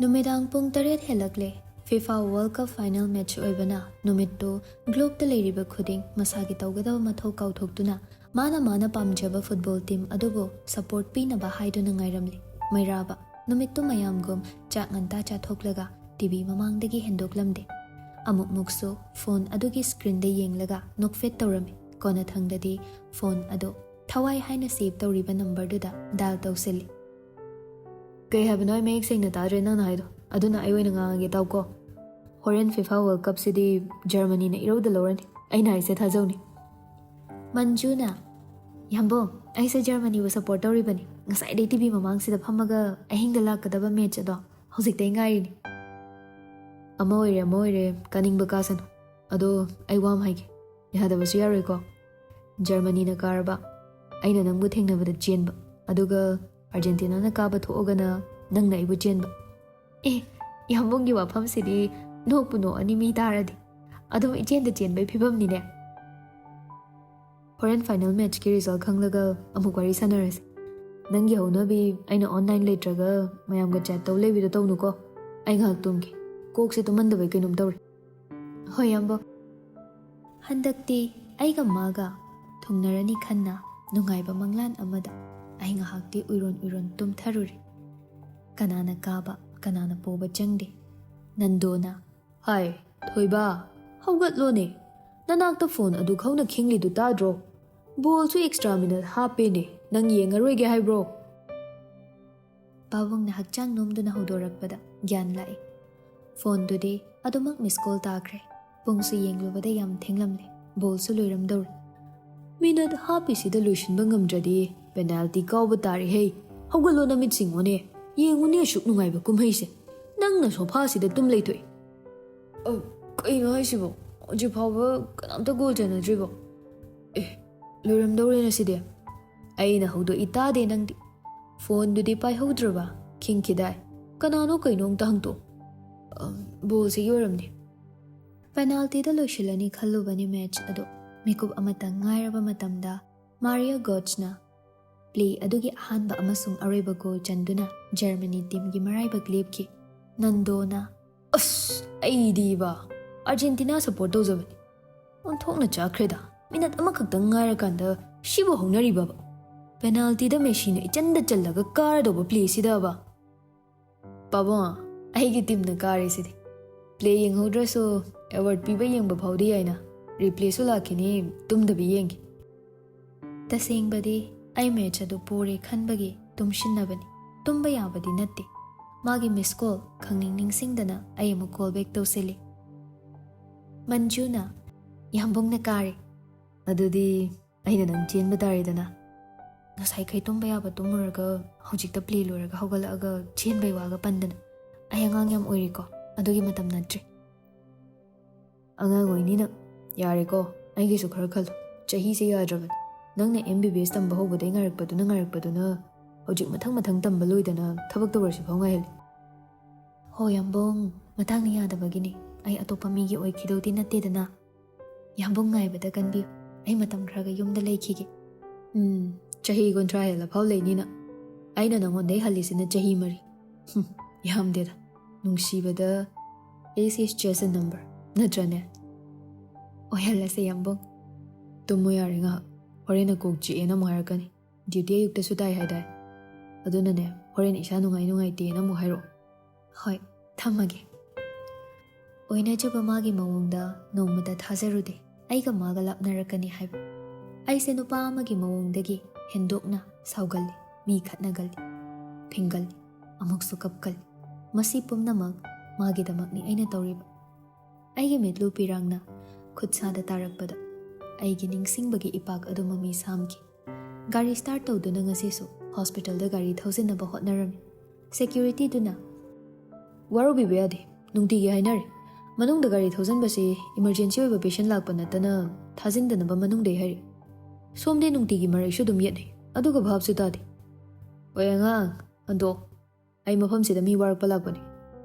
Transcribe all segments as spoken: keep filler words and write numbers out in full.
ꯅꯨꯃꯤꯗꯥꯡ ꯄꯨꯡ ꯇꯔꯦꯠ ꯍꯦꯜꯂꯛꯂꯦ꯫ FIFA world cup final match ꯑꯣꯏꯕꯅ ꯅꯨꯃꯤꯠꯇꯨ ꯒ꯭ꯂꯣꯕꯇ ꯂꯩꯔꯤꯕ ꯈꯨꯗꯤꯡ ꯃꯁꯥꯒꯤ ꯇꯧꯒꯗꯕ ꯃꯊꯧ ꯀꯥꯎꯊꯣꯛꯇꯨꯅ ꯃꯥꯅ ꯃꯥꯅ ꯄꯥꯝꯖꯕ ꯐꯨꯠꯕꯣꯜ ꯇꯤꯝ ꯑꯗꯨꯕꯨ ꯁꯄꯣꯔꯠ ꯄꯤꯅꯕ ꯍꯥꯏꯗꯨꯅ ꯉꯥꯏꯔꯝꯂꯤ꯫ ꯃꯩꯔꯥꯕ ꯅꯨꯃꯤꯠꯇꯨ ꯃꯌꯥꯝꯒꯨꯝ ꯆꯥꯛ ꯉꯟꯇꯥ ꯆꯥꯊꯣꯛꯂꯒ ꯇꯤꯚꯤ ꯃꯃꯥꯡꯗꯒꯤ ꯍꯦꯟꯗꯣꯛꯂꯝꯗꯦ꯫ ꯑꯃꯨꯛꯃꯨꯛꯁꯨ ꯐꯣꯟ ꯑꯗꯨꯒꯤ ꯁ꯭ꯀ꯭ꯔꯤꯟꯗ ꯌꯦꯡꯂꯒ ꯅꯣꯛꯐꯦꯠ ꯇꯧꯔꯝꯃꯤ꯫ ꯀꯣꯟꯅꯊꯪꯗꯗꯤ ꯐꯣꯟ ꯑꯗꯨ ꯊꯋꯥꯏ ꯍꯥꯏꯅ ꯁꯦꯚ ꯇꯧꯔꯤꯕ ꯅꯝꯕꯔꯗꯨꯗ ꯗꯥꯏꯜ ꯇꯧꯁꯤꯜꯂꯤ꯫ ꯀꯩ ꯍꯥꯏꯕꯅꯣ? ꯑꯩ ꯃꯌꯦꯛ ꯁꯦꯡꯅ ꯇꯥꯗ꯭ꯔꯦ ꯅꯪꯅ ꯍꯥꯏꯗꯣ꯫ ꯑꯗꯨꯅ ꯑꯩ ꯑꯣꯏꯅ ꯉꯥꯡꯉꯒꯦ, ꯇꯥꯎꯀꯣ꯫ ꯍꯣꯔꯦꯟ ꯐꯤꯐꯥ ꯋꯥꯔꯜ ꯀꯞꯁꯤꯗꯤ ꯖꯔꯃꯅꯤꯅ ꯏꯔꯧꯗ ꯂꯧꯔꯅꯤ꯫ ꯑꯩꯅ ꯍꯥꯏꯁꯦ ꯊꯥꯖꯧꯅꯦ꯫ ꯃꯟꯖꯨꯅ, "ꯌꯥꯝꯕꯣ, ꯑꯩꯁꯦ ꯖꯔꯃꯅꯤꯕꯨ ꯁꯄꯣꯔꯠ ꯇꯧꯔꯤꯕꯅꯤ꯫ ꯉꯁꯥꯏꯗꯩ ꯇꯤꯚꯤ ꯃꯃꯥꯡꯁꯤꯗ ꯐꯝꯃꯒ ꯑꯍꯤꯡꯗ ꯂꯥꯛꯀꯗꯕ ꯃꯦꯠꯆ ꯑꯗꯣ ꯍꯧꯖꯤꯛꯇꯩ ꯉꯥꯏꯔꯤꯅꯤ꯫" ꯑꯃ ꯑꯣꯏꯔꯦ, ꯑꯃ ꯑꯣꯏꯔꯦ, ꯀꯥꯅꯤꯡꯕ ꯀꯥꯁꯅꯨ꯫ ꯑꯗꯣ ꯑꯩ ꯋꯥ ꯑꯃ ꯍꯥꯏꯒꯦ꯫ ꯌꯥꯗꯕꯁꯨ ꯌꯥꯔꯣꯏꯀꯣ꯫ ꯖꯔꯃꯅꯤꯅ ꯀꯥꯔꯕ, ꯑꯩꯅ ꯅꯪꯕꯨ ꯊꯦꯡꯅꯕꯗ ꯆꯦꯟꯕ, ꯑꯗꯨꯒ ꯑꯥꯔꯖꯦꯟꯇꯤꯅꯥꯅ ꯀꯥꯕ ꯊꯣꯛꯑꯒꯅ ꯅꯪꯅ ꯑꯩꯕꯨ ꯆꯦꯟꯕ꯫ ꯑꯦ, ꯌꯥꯝꯕꯨꯡꯒꯤ ꯋꯥꯐꯝꯁꯤꯗꯤ ꯅꯣꯛꯄꯨ ꯅꯣꯛꯑꯅꯤ ꯃꯤ ꯇꯥꯔꯗꯤ꯫ ꯑꯗꯨꯝ ꯏꯆꯦꯟꯗ ꯆꯦꯟꯕꯩ ꯐꯤꯕꯝꯅꯤꯅꯦ꯫ ꯍꯣꯔꯦꯟ ꯐꯥꯏꯅꯦꯜ ꯃꯦꯠꯆꯀꯤ ꯔꯤꯖꯜ ꯈꯪꯂꯒ ꯑꯃꯨꯛ ꯋꯥꯔꯤ ꯁꯥꯟꯅꯔꯁꯤ꯫ ꯅꯪꯒꯤ ꯍꯧꯅꯕꯤ ꯑꯩꯅ ꯑꯣꯟꯂꯥꯏꯟ ꯂꯩꯇ꯭ꯔꯒ ꯃꯌꯥꯝꯒ ꯆꯦꯠ ꯇꯧ ꯂꯩꯕꯤꯗꯣ ꯇꯧꯅꯨꯀꯣ꯫ ꯑꯩ ꯉꯥꯏꯍꯥꯛ ꯇꯨꯝꯒꯦ꯫ ꯀꯣꯛꯁꯦ ꯇꯨꯝꯃꯟꯗꯕꯩ ꯀꯩꯅꯣꯝ ꯇꯧꯔꯦ꯫ ꯍꯣꯏ, ꯌꯥꯝꯕꯣ꯫ ꯍꯟꯗꯛꯇꯤ ꯑꯩꯒ ꯃꯥꯒ ꯊꯨꯡꯅꯔꯅꯤ ꯈꯟꯅ ꯅꯨꯡꯉꯥꯏꯕ ꯃꯪꯂꯥꯟ ꯑꯃꯗ ꯑꯩ ꯉꯥꯏꯍꯥꯛꯇꯤ ꯎꯏꯔꯣꯟ ꯎꯏꯔꯣꯟ ꯇꯨꯝꯊꯔꯨꯔꯦ꯫ ꯀꯅꯥꯅ ꯀꯥꯕ, ꯀꯅꯥꯅ ꯄꯣꯕ ꯆꯪꯗꯦ꯫ ꯅꯟꯗꯣꯅ, "ꯍꯥꯏ, ꯊꯣꯏꯕ, ꯍꯧꯒꯠꯂꯣꯅꯦ꯫ ꯅꯅꯥꯛꯇ ꯐꯣꯟ ꯑꯗꯨꯛ ꯍꯧꯅ ꯈꯤꯡꯂꯤꯗꯨ ꯇꯥꯗ꯭ꯔꯣ? ꯕꯣꯜꯁꯨ ꯑꯦꯛꯁꯇ꯭ꯔꯥ ꯃꯤꯅꯠ ꯍꯥꯞꯄꯦꯅꯦ꯫ ꯅꯪ ꯌꯦꯡꯉꯔꯣꯏꯒꯦ ꯍꯥꯏꯕ꯭ꯔꯣ?" ꯄꯥꯕꯨꯡꯅ ꯍꯛꯆꯥꯡ ꯅꯣꯝꯗꯨꯅ ꯍꯧꯗꯣꯔꯛꯄꯗ ꯒ꯭ꯌꯥꯟ ꯂꯥꯛꯏ꯫ ꯐꯣꯟꯗꯨꯗꯤ ꯑꯗꯨꯃꯛ ꯃꯤꯁ ꯀꯣꯜ ꯇꯥꯈ꯭ꯔꯦ꯫ ꯄꯨꯡꯁꯨ ꯌꯦꯡꯂꯨꯕꯗ ꯌꯥꯝ ꯊꯦꯡꯂꯝꯂꯦ꯫ ꯕꯣꯜꯁꯨ ꯂꯣꯏꯔꯝꯗꯧꯔꯦ꯫ "ꯃꯤꯅꯠ ꯍꯥꯞꯄꯤꯁꯤꯗ ꯂꯣꯏꯁꯤꯟꯕ ꯉꯝꯗ꯭ꯔꯗꯤ ꯄꯦꯅꯥꯜꯇꯤ ꯀꯥꯎꯕ ꯇꯥꯔꯦꯍꯦ꯫ ꯍꯧꯒꯠꯂꯣ, ꯅꯃꯤꯠ ꯁꯤꯡꯉꯣꯅꯦ꯫ ꯌꯦꯡꯉꯨꯅꯦ ꯑꯁꯨꯛ ꯅꯨꯡꯉꯥꯏꯕ ꯀꯨꯝꯍꯩꯁꯦ꯫ ꯅꯪꯅ ꯁꯣꯐꯥꯁꯤꯗ ꯇꯨꯝ ꯂꯩꯊꯣꯛꯏ꯫" "ꯑ, ꯀꯩꯅꯣ ꯍꯥꯏꯁꯤꯕꯣ? ꯍꯧꯖꯤꯛ ꯐꯥꯎꯕ ꯀꯅꯥꯝꯇ ꯒꯣꯜ ꯆꯟꯅꯗ꯭ꯔꯤꯕꯣ? ꯑꯦ, ꯂꯣꯏꯔꯝꯗꯧꯔꯦꯅ ꯁꯤꯗꯤ꯫ ꯑꯩꯅ ꯍꯧꯗꯣꯛꯏ ꯇꯥꯗꯦ ꯅꯪꯗꯤ꯫ ꯐꯣꯟꯗꯨꯗꯤ ꯄꯥꯏꯍꯧꯗ꯭ꯔꯕ? ꯈꯤꯡꯈꯤꯗꯥꯏ? ꯀꯅꯥꯅꯣ ꯀꯩꯅꯣ ꯑꯝꯇ ꯍꯪꯇꯣꯛ꯫ ꯑ, ꯕꯣꯜꯁꯤꯒꯤ ꯑꯣꯏꯔꯝꯅꯤ꯫" ꯄꯦꯅꯥꯜꯇꯤꯗ ꯂꯣꯏꯁꯤꯜꯂꯅꯤ ꯈꯜꯂꯨꯕꯅꯤ ꯃꯦꯠꯆ ꯑꯗꯨ꯫ ꯃꯤꯀꯨꯞ ꯑꯃꯇꯪ ꯉꯥꯏꯔꯕ ꯃꯇꯝꯗ ꯃꯥꯔꯤꯌꯣ ꯒꯣꯠꯁꯅ ꯄ꯭ꯂꯦ ꯑꯗꯨꯒꯤ ꯑꯍꯥꯟꯕ ꯑꯃꯁꯨꯡ ꯑꯔꯣꯏꯕ ꯒꯣꯜ ꯆꯟꯗꯨꯅ ꯖꯔꯃꯅꯤ ꯇꯤꯝꯒꯤ ꯃꯔꯥꯏꯕꯛ ꯂꯦꯞꯈꯤ꯫ ꯅꯟꯗꯣꯅ, "ꯑꯁ, ꯑꯩꯗꯤꯕ ꯑꯥꯔꯖꯦꯟꯇꯤꯅꯥ ꯁꯞꯄꯣꯔꯠ ꯇꯧꯖꯕꯅꯤ꯫ ꯑꯣꯟꯊꯣꯛꯅ ꯆꯥꯛꯈ꯭ꯔꯦꯗ꯫ ꯃꯤꯅꯠ ꯑꯃꯈꯛꯇꯪ ꯉꯥꯏꯔꯀꯥꯟꯗ ꯁꯤꯕꯨ ꯍꯧꯅꯔꯤꯕꯕ? ꯄꯦꯅꯥꯜꯇꯤꯗ ꯃꯦꯁꯤꯅ ꯏꯆꯟꯗ ꯆꯜꯂꯒ ꯀꯥꯔꯗꯧꯕ ꯄ꯭ꯂꯦꯁꯤꯗꯕ?" "ꯄꯥꯕꯨꯡ, ꯑꯩꯒꯤ ꯇꯤꯝꯅ ꯀꯥꯔꯤꯁꯤꯗꯤ꯫ ꯄ꯭ꯂꯦ ꯌꯦꯡꯍꯧꯗ꯭ꯔꯁꯨ ꯑꯦꯋꯥꯔꯗ ꯄꯤꯕ ꯌꯦꯡꯕ ꯐꯥꯎꯗꯤ ꯌꯥꯏꯅ꯫ ꯔꯤꯄ꯭ꯂꯦꯁꯨ ꯂꯥꯛꯈꯤꯅꯤ, ꯇꯨꯝꯗꯕꯤ ꯌꯦꯡꯒꯦ꯫" ꯇꯁꯦꯡꯕꯗꯤ ꯑꯩ ꯃꯦꯠꯆ ꯑꯗꯨ ꯄꯣꯔꯦ ꯈꯟꯕꯒꯤ ꯇꯨꯝꯁꯤꯟꯅꯕꯅꯤ꯫ ꯇꯨꯝꯕ ꯌꯥꯕꯗꯤ ꯅꯠꯇꯦ꯫ ꯃꯥꯒꯤ ꯃꯤꯁ ꯀꯣꯜ ꯈꯪꯅꯤꯡ ꯅꯤꯡꯁꯤꯡꯗꯅ ꯑꯩ ꯑꯃꯨꯛ ꯀꯣꯜ ꯕꯦꯛ ꯇꯧꯁꯤꯜꯂꯤ꯫ ꯃꯟꯖꯨꯅ, "ꯌꯥꯝꯕꯨꯡꯅ ꯀꯥꯔꯦ꯫ ꯑꯗꯨꯗꯤ ꯑꯩꯅ ꯅꯪ ꯆꯦꯟꯕ ꯇꯥꯔꯦꯗꯅ꯫ ꯉꯁꯥꯏꯈꯩ ꯇꯨꯝꯕ ꯌꯥꯕ ꯇꯨꯝꯃꯨꯔꯒ ꯍꯧꯖꯤꯛꯇ ꯄ꯭ꯂꯦ ꯂꯣꯏꯔꯒ ꯍꯧꯒꯠꯂꯛꯑꯒ ꯆꯦꯟꯕꯩ ꯋꯥꯒ ꯄꯟꯗꯅ꯫ ꯑꯩ ꯑꯉꯥꯡ ꯌꯥꯝ ꯑꯣꯏꯔꯤꯀꯣ, ꯑꯗꯨꯒꯤ ꯃꯇꯝ ꯅꯠꯇ꯭ꯔꯤ꯫" "ꯑꯉꯥꯡ ꯑꯣꯏꯅꯤꯅ ꯌꯥꯔꯦꯀꯣ, ꯑꯩꯒꯤꯁꯨ ꯈꯔ ꯈꯜꯂꯨ꯫ ꯆꯍꯤꯁꯦ ꯌꯥꯗ꯭ꯔꯕꯅꯤ꯫ ꯅꯪꯅ ꯑꯦꯝ ꯕꯤ ꯕꯤ ꯑꯦꯁ ꯇꯝꯕ ꯍꯧꯕꯗꯩ ꯉꯥꯏꯔꯛꯄꯗꯨꯅ ꯉꯥꯏꯔꯛꯄꯗꯨꯅ ꯍꯧꯖꯤꯛ ꯃꯊꯪ ꯃꯊꯪ ꯇꯝꯕ ꯂꯣꯏꯗꯅ ꯊꯕꯛ ꯇꯧꯔꯁꯤ ꯐꯥꯎ ꯉꯥꯏꯍꯜꯂꯤ꯫" "ꯍꯣ ꯌꯥꯝꯕꯨꯡ, ꯃꯇꯥꯡꯅ ꯌꯥꯗꯕꯒꯤꯅꯤ꯫ ꯑꯩ ꯑꯇꯣꯞꯄ ꯃꯤꯒꯤ ꯑꯣꯏꯈꯤꯗꯧꯗꯤ ꯅꯠꯇꯦꯗꯅ꯫ ꯌꯥꯝꯕꯨꯡ ꯉꯥꯏꯕꯗ ꯀꯟꯕꯤꯌꯨ꯫ ꯑꯩ ꯃꯇꯝ ꯈꯔꯒ ꯌꯨꯝꯗ ꯂꯩꯈꯤꯒꯦ꯫" "ꯎꯝ, ꯆꯍꯤ ꯀꯨꯟꯊ꯭ꯔꯥ ꯍꯦꯜꯂꯐꯥꯎ ꯂꯩꯅꯤꯅ꯫ ꯑꯩꯅ ꯅꯉꯣꯟꯗꯩ ꯍꯜꯂꯤꯁꯤꯅ ꯆꯍꯤ ꯃꯔꯤ꯫ ꯍꯨꯝ, ꯌꯥꯝꯗꯦꯗ꯫ ꯅꯨꯡꯁꯤꯕꯗ, age is just a number, ꯅꯠꯇ꯭ꯔꯅꯦ?" "ꯑꯣꯏꯍꯜꯂꯁꯦ ꯌꯥꯝꯕꯨꯡ꯫ ꯇꯨꯝꯃꯣ ꯌꯥꯔꯦ ꯉꯥꯏꯍꯥꯛ꯫ ꯍꯣꯔꯦꯟꯅ ꯀꯣꯛ ꯆꯤꯛꯑꯦꯅ ꯑꯃꯨꯛ ꯍꯥꯏꯔꯛꯀꯅꯤ꯫ ꯗ꯭ꯌꯨꯇꯤ ꯑꯌꯨꯛꯇꯁꯨ ꯇꯥꯏ ꯍꯥꯏꯗꯥꯏ? ꯑꯗꯨꯅꯅꯦ, ꯍꯣꯔꯦꯟ ꯏꯁꯥ ꯅꯨꯡꯉꯥꯏ ꯅꯨꯡꯉꯥꯏꯇꯦꯅ ꯑꯃꯨꯛ ꯍꯥꯏꯔꯛꯑꯣ꯫" "ꯍꯣꯏ, ꯊꯝꯃꯒꯦ꯫" ꯑꯣꯏꯅꯖꯕ ꯃꯥꯒꯤ ꯃꯑꯣꯡꯗ ꯅꯣꯡꯃꯇ ꯊꯥꯖꯔꯨꯗꯦ ꯑꯩꯒ ꯃꯥꯒ ꯂꯥꯞꯅꯔꯛꯀꯅꯤ ꯍꯥꯏꯕ꯫ ꯑꯩꯁꯦ ꯅꯨꯄꯥ ꯑꯃꯒꯤ ꯃꯑꯣꯡꯗꯒꯤ ꯍꯦꯟꯗꯣꯛꯅ ꯁꯥꯎꯒꯜꯂꯤ, ꯃꯤ ꯈꯠꯅꯒꯜꯂꯤ, ꯐꯤꯡꯒꯜꯂꯤ, ꯑꯃꯨꯛꯁꯨ ꯀꯞꯀꯜꯂꯤ꯫ ꯃꯁꯤ ꯄꯨꯝꯅꯃꯛ ꯃꯥꯒꯤꯗꯃꯛꯅꯤ ꯑꯩꯅ ꯇꯧꯔꯤꯕ꯫ ꯑꯩꯒꯤ ꯃꯤꯠꯂꯨ ꯄꯤꯔꯥꯡꯅ ꯈꯨꯠꯁꯥꯗ ꯇꯥꯔꯛꯄꯗ ꯑꯩꯒꯤ ꯅꯤꯡꯁꯤꯡꯕꯒꯤ ꯏꯄꯥꯛ ꯑꯗꯨ ꯃꯃꯤ ꯁꯥꯝꯈꯤ꯫ ꯒꯥꯔꯤ ꯁ꯭ꯇꯥꯔꯠ ꯇꯧꯗꯨꯅ ꯉꯁꯤꯁꯨ ꯍꯣꯁꯄꯤꯇꯥꯜꯗ ꯒꯥꯔꯤ ꯊꯧꯖꯤꯟꯅꯕ ꯍꯣꯠꯅꯔꯝꯃꯤ꯫ ꯁꯦꯀ꯭ꯌꯨꯔꯤꯇꯤꯗꯨꯅ, "ꯋꯥꯔꯧꯕꯤꯕ ꯌꯥꯗꯦ, ꯅꯨꯡꯇꯤꯒꯤ ꯍꯥꯏꯅꯔꯤ꯫ ꯃꯅꯨꯡꯗ ꯒꯥꯔꯤ ꯊꯧꯖꯤꯟꯕꯁꯤ ꯏꯃꯔꯖꯦꯟꯁꯤ ꯑꯣꯏꯕ ꯄꯦꯁꯦꯟ ꯂꯥꯛꯄ ꯅꯠꯇꯅ ꯊꯥꯖꯤꯟꯗꯅꯕ ꯃꯅꯨꯡꯗꯩ ꯍꯥꯏꯔꯤ꯫ ꯁꯣꯝꯗꯤ ꯅꯨꯡꯇꯤꯒꯤ ꯃꯔꯩꯁꯨ ꯑꯗꯨꯝ ꯌꯦꯠꯅꯩ, ꯑꯗꯨꯒ ꯚꯥꯞꯁꯨ ꯇꯥꯗꯦ꯫" "ꯑꯣꯏ ꯑꯉꯥꯡ, ꯍꯟꯗꯣꯛ꯫ ꯑꯩ ꯃꯐꯝꯁꯤꯗ ꯃꯤ ꯋꯥꯔꯛꯄ ꯂꯥꯛꯄꯅꯤ꯫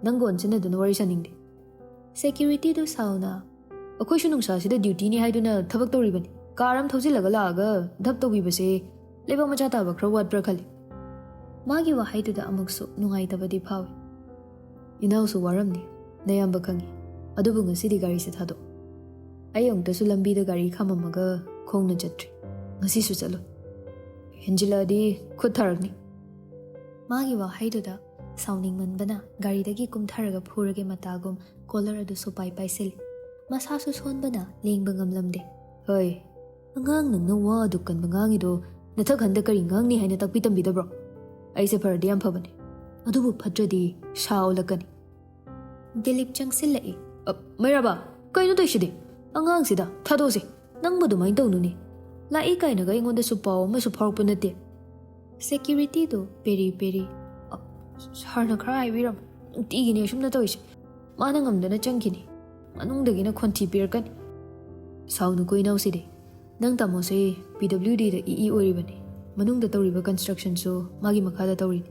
ꯅꯪꯒ ꯑꯣꯟꯁꯤꯟꯅꯗꯨꯅ ꯋꯥꯔꯤ ꯁꯥꯅꯤꯡꯗꯦ꯫" ꯁꯦꯀ꯭ꯌꯨꯔꯤꯇꯤꯗꯨ ꯁꯥꯎꯅ, "ꯑꯩꯈꯣꯏꯁꯨ ꯅꯨꯡꯁꯥꯁꯤꯗ ꯗ꯭ꯌꯨꯇꯤꯅꯤ ꯍꯥꯏꯗꯨꯅ ꯊꯕꯛ ꯇꯧꯔꯤꯕꯅꯤ꯫ ꯀꯥꯔ ꯑꯃ ꯊꯧꯖꯤꯜꯂꯒ ꯂꯥꯛꯑꯒ ꯙꯞ ꯇꯧꯕꯤꯕꯁꯦ ꯂꯩꯕꯥꯛ ꯃꯆꯥ ꯇꯥꯕ ꯈꯔ ꯋꯥꯠꯄ꯭ꯔꯥ ꯈꯜꯂꯤ꯫" ꯃꯥꯒꯤ ꯋꯥꯍꯩꯗꯨꯗ ꯑꯃꯨꯛꯁꯨ ꯅꯨꯡꯉꯥꯏꯇꯕꯗꯤ ꯐꯥꯎꯏ꯫ ꯏꯅꯥꯎꯁꯨ ꯋꯥꯔꯝꯅꯤ, ꯅꯌꯥꯝꯕ ꯈꯪꯉꯤ꯫ ꯑꯗꯨꯕꯨ ꯉꯁꯤꯗꯤ ꯒꯥꯔꯤꯁꯦ ꯊꯥꯗꯣꯛ꯫ ꯑꯩ ꯑꯃꯨꯛꯇꯁꯨ ꯂꯝꯕꯤꯗ ꯒꯥꯔꯤ ꯈꯥꯝꯃꯝꯃꯒ ꯈꯣꯡꯅ ꯆꯠꯇ꯭ꯔꯤ꯫ ꯉꯁꯤꯁꯨ ꯆꯠꯂꯣꯏ꯫ ꯍꯦꯟꯖꯤꯜꯂꯛꯑꯗꯤ ꯈꯨꯠ ꯊꯥꯔꯛꯅꯤ꯫ ꯃꯥꯒꯤ ꯋꯥꯍꯩꯗꯨꯗ ꯁꯥꯎꯅꯤꯡꯃꯟꯕꯅ ꯒꯥꯔꯤꯗꯒꯤ ꯀꯨꯝꯊꯔꯒ ꯐꯨꯔꯒꯦ ꯃꯇꯥꯒꯨꯝ ꯀꯣꯂꯔ ꯑꯗꯨ ꯁꯨꯄꯥꯏ ꯄꯥꯏꯁꯤꯜꯂꯤ꯫ ꯃꯁꯥꯁꯨ ꯁꯣꯟꯕꯅ ꯂꯦꯡꯕ ꯉꯝꯂꯝꯗꯦ꯫ ꯍꯣꯏ, ꯑꯉꯥꯡ ꯅꯪꯅ ꯋꯥ ꯑꯗꯨꯛ ꯀꯟꯕ ꯉꯥꯡꯉꯤꯗꯣ ꯅꯊꯛ ꯍꯟꯗ ꯀꯔꯤ ꯉꯥꯡꯅꯤ ꯍꯥꯏꯅ ꯇꯥꯛꯄꯤ ꯇꯝꯕꯤꯗꯕ꯭ꯔꯣ? ꯑꯩꯁꯦ ꯐꯔꯗꯤ ꯌꯥꯝ ꯐꯕꯅꯤ, ꯑꯗꯨꯕꯨ ꯐꯠꯇ꯭ꯔꯗꯤ ꯁꯥ ꯑꯣꯜꯂꯛꯀꯅꯤ꯫ ꯗꯤꯂꯤꯞ ꯆꯪꯁꯤꯜꯂꯛꯏ꯫ "ꯑ, ꯃꯩꯔꯥꯕ, ꯀꯩꯅꯣ ꯇꯧꯏꯁꯤꯗꯤ? ꯑꯉꯥꯡꯁꯤꯗ ꯊꯥꯗꯣꯛꯑꯁꯤ꯫ ꯅꯪꯕꯨ ꯑꯗꯨꯃꯥꯏꯅ ꯇꯧꯅꯨꯅꯦ꯫ ꯂꯥꯛꯏ ꯀꯥꯏꯅꯒ ꯑꯩꯉꯣꯟꯗꯁꯨ ꯄꯥꯎ ꯑꯃꯁꯨ ꯐꯥꯎꯔꯛꯄ ꯅꯠꯇꯦ꯫ ꯁꯦꯀ꯭ꯌꯨꯔꯤꯇꯤꯗꯨ ꯄꯦꯔꯤ ꯄꯦꯔꯤ꯫ "ꯑ, ꯁꯥꯔꯅ ꯈꯔ ꯍꯥꯏꯕꯤꯔꯝꯃꯣ꯫ ꯅꯨꯡꯇꯤꯒꯤꯅꯦ ꯑꯁꯨꯝꯅ ꯇꯧꯔꯤꯁꯦ꯫ ꯃꯥꯅ ꯉꯝꯗꯅ ꯆꯪꯈꯤꯅꯤ꯫ ꯃꯅꯨꯡꯗꯒꯤꯅ ꯈꯣꯟꯊꯤ ꯄꯤꯔꯛꯀꯅꯤ꯫" "ꯁꯥꯎꯅꯨꯀꯣ ꯏꯅꯥꯎꯁꯤꯗꯤ꯫ ꯅꯪ ꯇꯥꯃꯣꯁꯦ ꯄꯤ ꯗꯕ꯭ꯂꯤꯎ ꯗꯤꯗ ꯏ ꯏ ꯑꯣꯏꯔꯤꯕꯅꯤ꯫ ꯃꯅꯨꯡꯗ ꯇꯧꯔꯤꯕ ꯀꯟꯁꯇ꯭ꯔꯛꯁꯟꯁꯨ ꯃꯥꯒꯤ ꯃꯈꯥꯗ ꯇꯧꯔꯤꯅꯤ꯫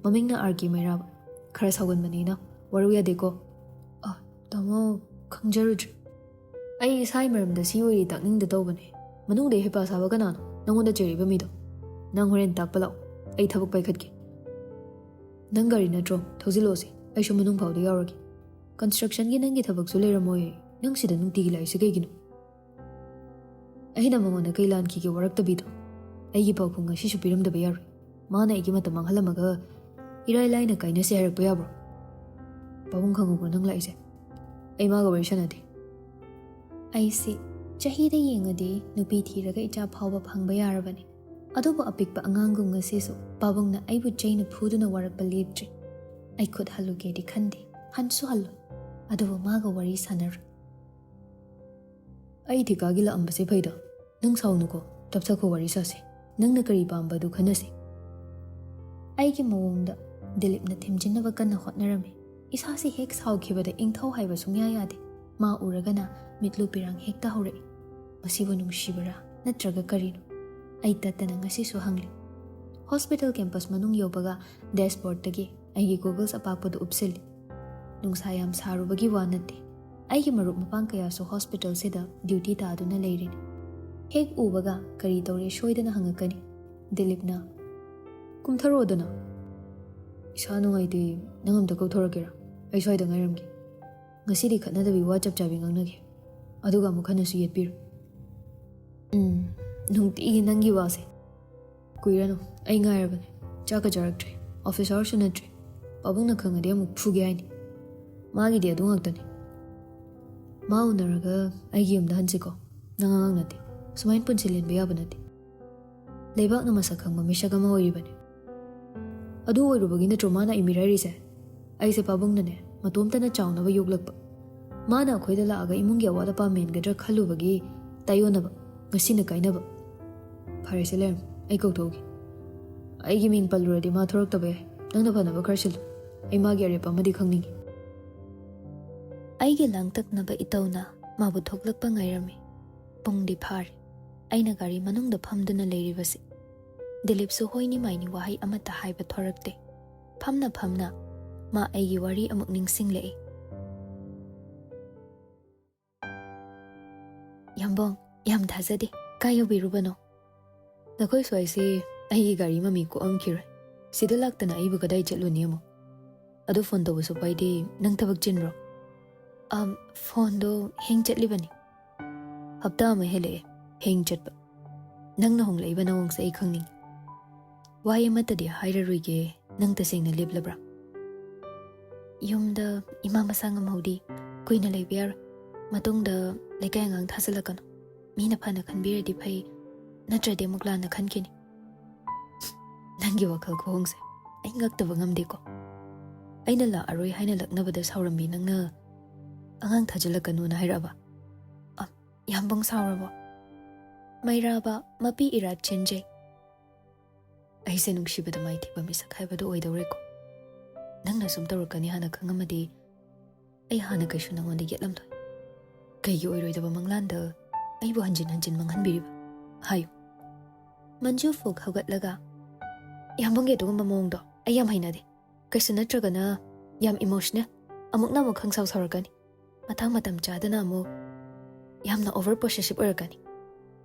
ꯃꯃꯤꯡꯅ ꯑꯥꯔ ꯀꯦ ꯃꯩꯔꯥꯕ꯫ ꯈꯔ ꯁꯥꯎꯒꯟꯕꯅꯤꯅ ꯋꯥꯔꯧ ꯌꯥꯗꯦꯀꯣ꯫" "ꯑ, ꯇꯥꯃꯣ, ꯈꯪꯖꯔꯨꯗ꯭ꯔꯦ꯫ ꯑꯩ ꯏꯁꯥꯒꯤ ꯃꯔꯝꯗ ꯁꯤ ꯑꯣꯏꯔꯤ ꯇꯥꯛꯅꯤꯡꯗ ꯇꯧꯕꯅꯦ꯫ ꯃꯅꯨꯡꯗ ꯍꯩꯄꯥ ꯁꯥꯕ ꯀꯅꯥꯅꯣ? ꯅꯉꯣꯟꯗ ꯆꯩꯔꯤꯕ ꯃꯤꯗꯣ? ꯅꯪ ꯍꯣꯔꯦꯟ ꯇꯥꯛꯄ ꯂꯥꯛꯑꯣ꯫ ꯑꯩ ꯊꯕꯛ ꯄꯥꯏꯈꯠꯀꯦ꯫ ꯅꯪ ꯒꯥꯔꯤ ꯅꯠꯇ꯭ꯔꯣ? ꯊꯧꯖꯤꯜꯂꯛꯑꯣꯁꯦ꯫ ꯑꯩꯁꯨ ꯃꯅꯨꯡ ꯐꯥꯎꯗ ꯌꯥꯎꯔꯒꯦ꯫" "ꯀꯟꯁꯇ꯭ꯔꯛꯁꯟꯒꯤ ꯅꯪꯒꯤ ꯊꯕꯛꯁꯨ ꯂꯩꯔꯝꯃꯣꯏ꯫ ꯅꯪ ꯁꯤꯗ ꯅꯨꯡꯇꯤꯒꯤ ꯂꯥꯛꯏꯁꯦ ꯀꯩꯒꯤꯅꯣ?" ꯑꯩꯅ ꯃꯉꯣꯟꯗ ꯀꯩ ꯂꯥꯟꯈꯤꯒꯦ ꯋꯥꯔꯛꯇꯕꯤꯗꯣ? ꯑꯩꯒꯤ ꯄꯥꯎꯈꯨꯝ ꯉꯁꯤꯁꯨ ꯄꯤꯔꯝꯗꯕ ꯌꯥꯔꯣꯏ꯫ ꯃꯥꯅ ꯑꯩꯒꯤ ꯃꯇꯝ ꯃꯥꯡꯍꯜꯂꯝꯃꯒ ꯏꯔꯥꯏ ꯂꯥꯏꯅ ꯀꯥꯏꯅꯁꯦ ꯍꯥꯏꯔꯛꯄ ꯌꯥꯕ꯭ꯔꯣ? "ꯄꯥꯕꯨꯡ ꯈꯪꯉꯕ꯭ꯔꯣ ꯅꯪ ꯂꯥꯛꯏꯁꯦ? ꯑꯩ ꯃꯥꯒ ꯋꯥꯔꯤ ꯁꯥꯟꯅꯗꯦ꯫" ꯑꯩꯁꯤ ꯆꯍꯤꯗ ꯌꯦꯡꯉꯗꯤ ꯅꯨꯄꯤ ꯊꯤꯔꯒ ꯏꯆꯥ ꯐꯥꯎꯕ ꯐꯪꯕ ꯌꯥꯔꯕꯅꯤ꯫ ꯑꯗꯨꯕꯨ ꯑꯄꯤꯛꯄ ꯑꯉꯥꯡꯒꯨꯝ ꯉꯁꯤꯁꯨ ꯄꯥꯕꯨꯡꯅ ꯑꯩꯕꯨ ꯆꯩꯅ ꯐꯨꯗꯨꯅ ꯋꯥꯔꯛꯄ ꯂꯦꯞꯇ꯭ꯔꯤ꯫ ꯑꯩ ꯈꯨꯠ ꯍꯜꯂꯨꯒꯦꯗꯤ ꯈꯟꯗꯦ, ꯍꯟꯁꯨ ꯍꯜꯂꯣꯏ꯫ ꯑꯗꯨꯕꯨ ꯃꯥꯒ ꯋꯥꯔꯤ ꯁꯥꯟꯅꯔꯣꯏ꯫ "ꯑꯩ ꯊꯤꯀꯥꯒꯤ ꯂꯥꯛꯑꯝꯕꯁꯦ ꯐꯩꯗ꯫ ꯅꯪ ꯁꯥꯎꯅꯨꯀꯣ, ꯇꯞꯊꯈꯣ, ꯋꯥꯔꯤ ꯁꯥꯁꯦ꯫ ꯅꯪꯅ ꯀꯔꯤ ꯄꯥꯝꯕꯗꯨ ꯈꯟꯅꯁꯦ꯫" ꯑꯩꯒꯤ ꯃꯑꯣꯡꯗ ꯗꯤꯂꯤꯞꯅ ꯊꯦꯝꯖꯤꯟꯅꯕ ꯀꯟꯅ ꯍꯣꯠꯅꯔꯝꯃꯤ꯫ ꯏꯁꯥꯁꯤ ꯍꯦꯛ ꯁꯥꯎꯈꯤꯕꯗ ꯏꯪꯊꯧ ꯍꯥꯏꯕ ꯁꯨꯡꯌꯥ ꯌꯥꯗꯦ꯫ ꯃꯥ ꯎꯔꯒꯅ ꯃꯤꯠꯂꯨ ꯄꯤꯔꯥꯡ ꯍꯦꯛꯇ ꯍꯧꯔꯛꯏ꯫ ꯃꯁꯤꯕꯨ ꯅꯨꯡꯁꯤꯕꯔꯥ ꯅꯠꯇ꯭ꯔꯒ ꯀꯔꯤꯅꯣ? ꯑꯩ ꯇꯠꯇꯅ ꯉꯁꯤꯁꯨ ꯍꯪꯂꯤ꯫ ꯍꯣꯁꯄꯤꯇꯥꯜ ꯀꯦꯝꯄꯁ ꯃꯅꯨꯡ ꯌꯧꯕꯒ ꯗꯦꯁꯕꯣꯔꯗꯇꯒꯤ ꯑꯩꯒꯤ ꯒꯣꯒꯜꯁ ꯑꯄꯥꯛꯄꯗꯨ ꯎꯞꯁꯤꯜꯂꯤ꯫ ꯅꯨꯡꯁꯥ ꯌꯥꯝ ꯁꯥꯔꯨꯕꯒꯤ ꯋꯥ ꯅꯠꯇꯦ꯫ ꯑꯩꯒꯤ ꯃꯔꯨꯞ ꯃꯄꯥꯡ ꯀꯌꯥꯁꯨ ꯍꯣꯁꯄꯤꯇꯥꯜꯁꯤꯗ ꯗ꯭ꯌꯨꯇꯤ ꯇꯥꯗꯨꯅ ꯂꯩꯔꯤꯅꯤ꯫ ꯍꯦꯛ ꯎꯕꯒ ꯀꯔꯤ ꯇꯧꯔꯦ ꯁꯣꯏꯗꯅ ꯍꯪꯉꯛꯀꯅꯤ꯫ ꯗꯤꯂꯤꯞꯅ, "ꯀꯨꯝꯊꯔꯛꯑꯣꯗꯅ꯫" "ꯏꯁꯥ ꯅꯨꯡꯉꯥꯏꯇꯦ, ꯅꯪ ꯑꯝꯇ ꯀꯧꯊꯣꯔꯛꯀꯦꯔꯥ?" ꯑꯩ ꯁ꯭ꯋꯥꯏꯗ ꯉꯥꯏꯔꯝꯒꯦ꯫ ꯉꯁꯤꯗꯤ ꯈꯠꯅꯗꯕꯤ ꯋꯥ ꯆꯞ ꯆꯥꯕꯤ ꯉꯥꯡꯅꯒꯦ꯫ ꯑꯗꯨꯒ ꯑꯃꯨꯛ ꯍꯟꯅꯁꯨ ꯌꯦꯠꯄꯤꯔꯣ꯫ ꯎꯝ, ꯅꯨꯡꯇꯤꯒꯤ ꯅꯪꯒꯤ ꯋꯥꯁꯦ꯫ ꯀꯨꯏꯔꯅꯨ, ꯑꯩ ꯉꯥꯏꯔꯕꯅꯦ꯫ ꯆꯥꯛꯀ ꯆꯥꯔꯛꯇ꯭ꯔꯤ꯫ Office hourꯁꯨ ꯅꯠꯇ꯭ꯔꯤ꯫ ꯄꯥꯕꯨꯡꯅ ꯈꯪꯉꯗꯤ ꯑꯃꯨꯛ ꯐꯨꯒꯦ ꯍꯥꯏꯅꯤ꯫ ꯃꯥꯒꯤꯗꯤ ꯑꯗꯨ ꯉꯥꯛꯇꯅꯤ꯫ ꯃꯥ ꯎꯅꯔꯒ ꯑꯩꯒꯤ ꯌꯨꯝꯗ ꯍꯟꯁꯤꯀꯣ꯫ ꯅꯪ ꯑꯉꯥꯡ ꯅꯠꯇꯦ꯫ ꯁꯨꯃꯥꯏꯅ ꯄꯨꯟꯁꯤ ꯂꯦꯟꯕ ꯌꯥꯕ ꯅꯠꯇꯦ꯫ ꯂꯩꯕꯥꯛꯅ ꯃꯁꯛ ꯈꯪꯕ ꯃꯤꯁꯛ ꯑꯃ ꯑꯣꯏꯔꯤꯕꯅꯤ꯫ ꯑꯗꯨ ꯑꯣꯏꯔꯨꯕꯒꯤ ꯅꯠꯇ꯭ꯔꯣ ꯃꯥꯅ ꯑꯩ ꯃꯤꯔꯥꯏꯔꯤꯁꯦ? ꯑꯩꯁꯦ ꯄꯥꯕꯨꯡꯅꯅꯦ, ꯃꯇꯣꯝꯇꯅ ꯆꯥꯎꯅꯕ ꯌꯣꯛꯂꯛꯄ꯫ ꯃꯥꯅ ꯑꯩꯈꯣꯏꯗ ꯂꯥꯛꯑꯒ ꯏꯃꯨꯡꯒꯤ ꯑꯋꯥꯠ ꯑꯄꯥ ꯃꯦꯟꯒꯗ꯭ꯔꯥ ꯈꯜꯂꯨꯕꯒꯤ ꯇꯥꯏꯌꯣꯟꯅꯕ, ꯉꯁꯤꯅ ꯀꯥꯏꯅꯕ꯫ ꯐꯔꯦꯁꯦ ꯂꯩꯔꯝ, ꯑꯩ ꯀꯧꯊꯣꯛꯎꯒꯦ꯫ ꯑꯩꯒꯤ ꯃꯤꯡ ꯄꯜꯂꯨꯔꯗꯤ ꯃꯥ ꯊꯣꯔꯛꯇꯕ ꯌꯥꯏ꯫ ꯅꯪꯅ ꯐꯅꯕ ꯈꯔ ꯁꯤꯜꯂꯨ꯫ ꯑꯩ ꯃꯥꯒꯤ ꯑꯔꯦꯞꯄ ꯑꯃꯗꯤ ꯈꯪꯅꯤꯡꯉꯤ꯫ ꯑꯩꯒꯤ ꯂꯥꯡꯇꯛꯅꯕ ꯏꯇꯧꯅ ꯃꯥꯕꯨ ꯊꯣꯛꯂꯛꯄ ꯉꯥꯏꯔꯝꯃꯤ꯫ ꯄꯨꯡꯗꯤ ꯐꯥꯔꯦ꯫ ꯑꯩꯅ ꯒꯥꯔꯤ ꯃꯅꯨꯡꯗ ꯐꯝꯗꯨꯅ ꯂꯩꯔꯤꯕꯁꯤ꯫ ꯗꯤꯂꯤꯞꯁꯨ ꯍꯣꯏꯅꯤ ꯃꯥꯏꯅꯤ ꯋꯥꯍꯩ ꯑꯃꯠꯇ ꯍꯥꯏꯕ ꯊꯣꯔꯛꯇꯦ꯫ ꯐꯝꯅ ꯐꯝꯅ ꯃꯥ ꯑꯩꯒꯤ ꯋꯥꯔꯤ ꯑꯃꯨꯛ ꯅꯤꯡꯁꯤꯡꯂꯛꯏ꯫ ꯌꯥꯝꯕꯣꯡ, ꯌꯥꯝ ꯊꯥꯖꯗꯦ꯫ ꯀꯥꯏ ꯌꯧꯕꯤꯔꯨꯕꯅꯣ? ꯅꯈꯣꯏ ꯁ꯭ꯋꯥꯏꯁꯦ ꯑꯩꯒꯤ ꯒꯥꯔꯤ ꯃꯃꯤ ꯀꯣꯛꯑꯝꯈꯤꯔꯣꯏ꯫ ꯁꯤꯗ ꯂꯥꯛꯇꯅ ꯑꯩꯕꯨ ꯀꯗꯥꯏ ꯆꯠꯂꯨꯅꯤ ꯑꯃꯨꯛ? ꯑꯗꯣ ꯐꯣꯟ ꯇꯧꯕꯁꯨ ꯄꯥꯏꯗꯦ, ꯅꯪ ꯊꯕꯛ ꯆꯤꯟꯕ꯭ꯔꯣ? ꯑꯝ, ꯐꯣꯟꯗꯣ ꯍꯦꯡ ꯆꯠꯂꯤꯕꯅꯤ꯫ ꯍꯞꯇꯥ ꯑꯃ ꯍꯦꯜꯂꯛꯑꯦ ꯍꯦꯡ ꯆꯠꯄ꯫ ꯅꯪꯅ ꯍꯣꯡꯂꯛꯏꯕ ꯅꯑꯣꯡꯁꯦ ꯑꯩ ꯈꯪꯅꯤꯡꯉꯤ꯫ ꯋꯥꯍꯩ ꯑꯃꯠꯇꯗꯤ ꯍꯥꯏꯔꯔꯣꯏꯒꯦ, ꯅꯪ ꯇꯁꯦꯡꯅ ꯂꯦꯞꯂꯕ꯭ꯔꯥ? ꯌꯨꯝꯗ ꯏꯃꯥ ꯃꯁꯥ ꯉꯝꯍꯧꯗꯤ ꯀꯨꯏꯅ ꯂꯩꯕ ꯌꯥꯔꯣꯏ꯫ ꯃꯇꯨꯡꯗ ꯂꯩꯀꯥꯏ ꯑꯉꯥꯡ ꯊꯥꯖꯤꯜꯂꯛꯀꯅꯨ꯫ ꯃꯤꯅ ꯐꯅ ꯈꯟꯕꯤꯔꯗꯤ ꯐꯩ, ꯅꯠꯇ꯭ꯔꯗꯤ ꯑꯃꯨꯛ ꯂꯥꯟꯅ ꯈꯟꯈꯤꯅꯤ꯫ ꯅꯪꯒꯤ ꯋꯥꯈꯜ ꯈꯨꯍꯣꯡꯁꯦ ꯑꯩ ꯉꯛꯇꯕ ꯉꯝꯗꯦꯀꯣ꯫ ꯑꯩꯅ ꯂꯥꯛꯑꯔꯣꯏ ꯍꯥꯏꯅ ꯂꯛꯅꯕꯗ ꯁꯥꯎꯔꯝꯃꯤ ꯅꯪꯅ ꯑꯉꯥꯡ ꯊꯥꯖꯤꯜꯂꯛꯀꯅꯨꯅ ꯍꯥꯏꯔꯛꯑꯕ? ꯑ, ꯌꯥꯝꯕꯨꯡ ꯁꯥꯎꯔꯕꯣ? ꯃꯩꯔꯥꯕ ꯃꯄꯤ ꯏꯔꯥꯠ ꯆꯦꯟꯖꯩ꯫ ꯑꯩꯁꯦ ꯅꯨꯡꯁꯤꯕꯗ ꯃꯥꯏꯊꯤꯕ ꯃꯤꯁꯛ ꯍꯥꯏꯕꯗꯨ ꯑꯣꯏꯗꯧꯔꯦꯀꯣ꯫ ꯅꯪꯅ ꯁꯨꯝ ꯇꯧꯔꯛꯀꯅꯤ ꯍꯥꯟꯅ ꯈꯪꯉꯝꯃꯗꯤ ꯑꯩ ꯍꯥꯟꯅ ꯀꯩꯁꯨ ꯅꯉꯣꯟꯗ ꯌꯦꯠꯂꯝꯂꯣꯏ꯫ ꯀꯩꯒꯤ ꯑꯣꯏꯔꯣꯏꯗꯕ ꯃꯪꯂꯥꯟꯗ ꯑꯩꯕꯨ ꯍꯟꯖꯤꯟ ꯍꯟꯖꯤꯟ ꯃꯪꯍꯟꯕꯤꯔꯤꯕ? ꯍꯥꯏꯌꯨ꯫ ꯃꯟꯖꯨ ꯐꯨꯛ ꯍꯧꯒꯠꯂꯒ, ꯌꯥꯝꯕꯨꯡꯒꯤ ꯑꯗꯨꯒꯨꯝꯕ ꯃꯑꯣꯡꯗꯣ ꯑꯩ ꯌꯥꯝ ꯍꯩꯅꯗꯦ꯫ ꯀꯩꯁꯨ ꯅꯠꯇ꯭ꯔꯒꯅ ꯌꯥꯝ emotional, ꯑꯃꯨꯛꯅ ꯑꯃꯨꯛ ꯈꯪꯁꯥꯎ ꯁꯥꯎꯔꯛꯀꯅꯤ, ꯃꯇꯥꯡ ꯃꯇꯝ ꯆꯥꯗꯅ ꯑꯃꯨꯛ ꯌꯥꯝꯅ over possessive ꯑꯣꯏꯔꯛꯀꯅꯤ꯫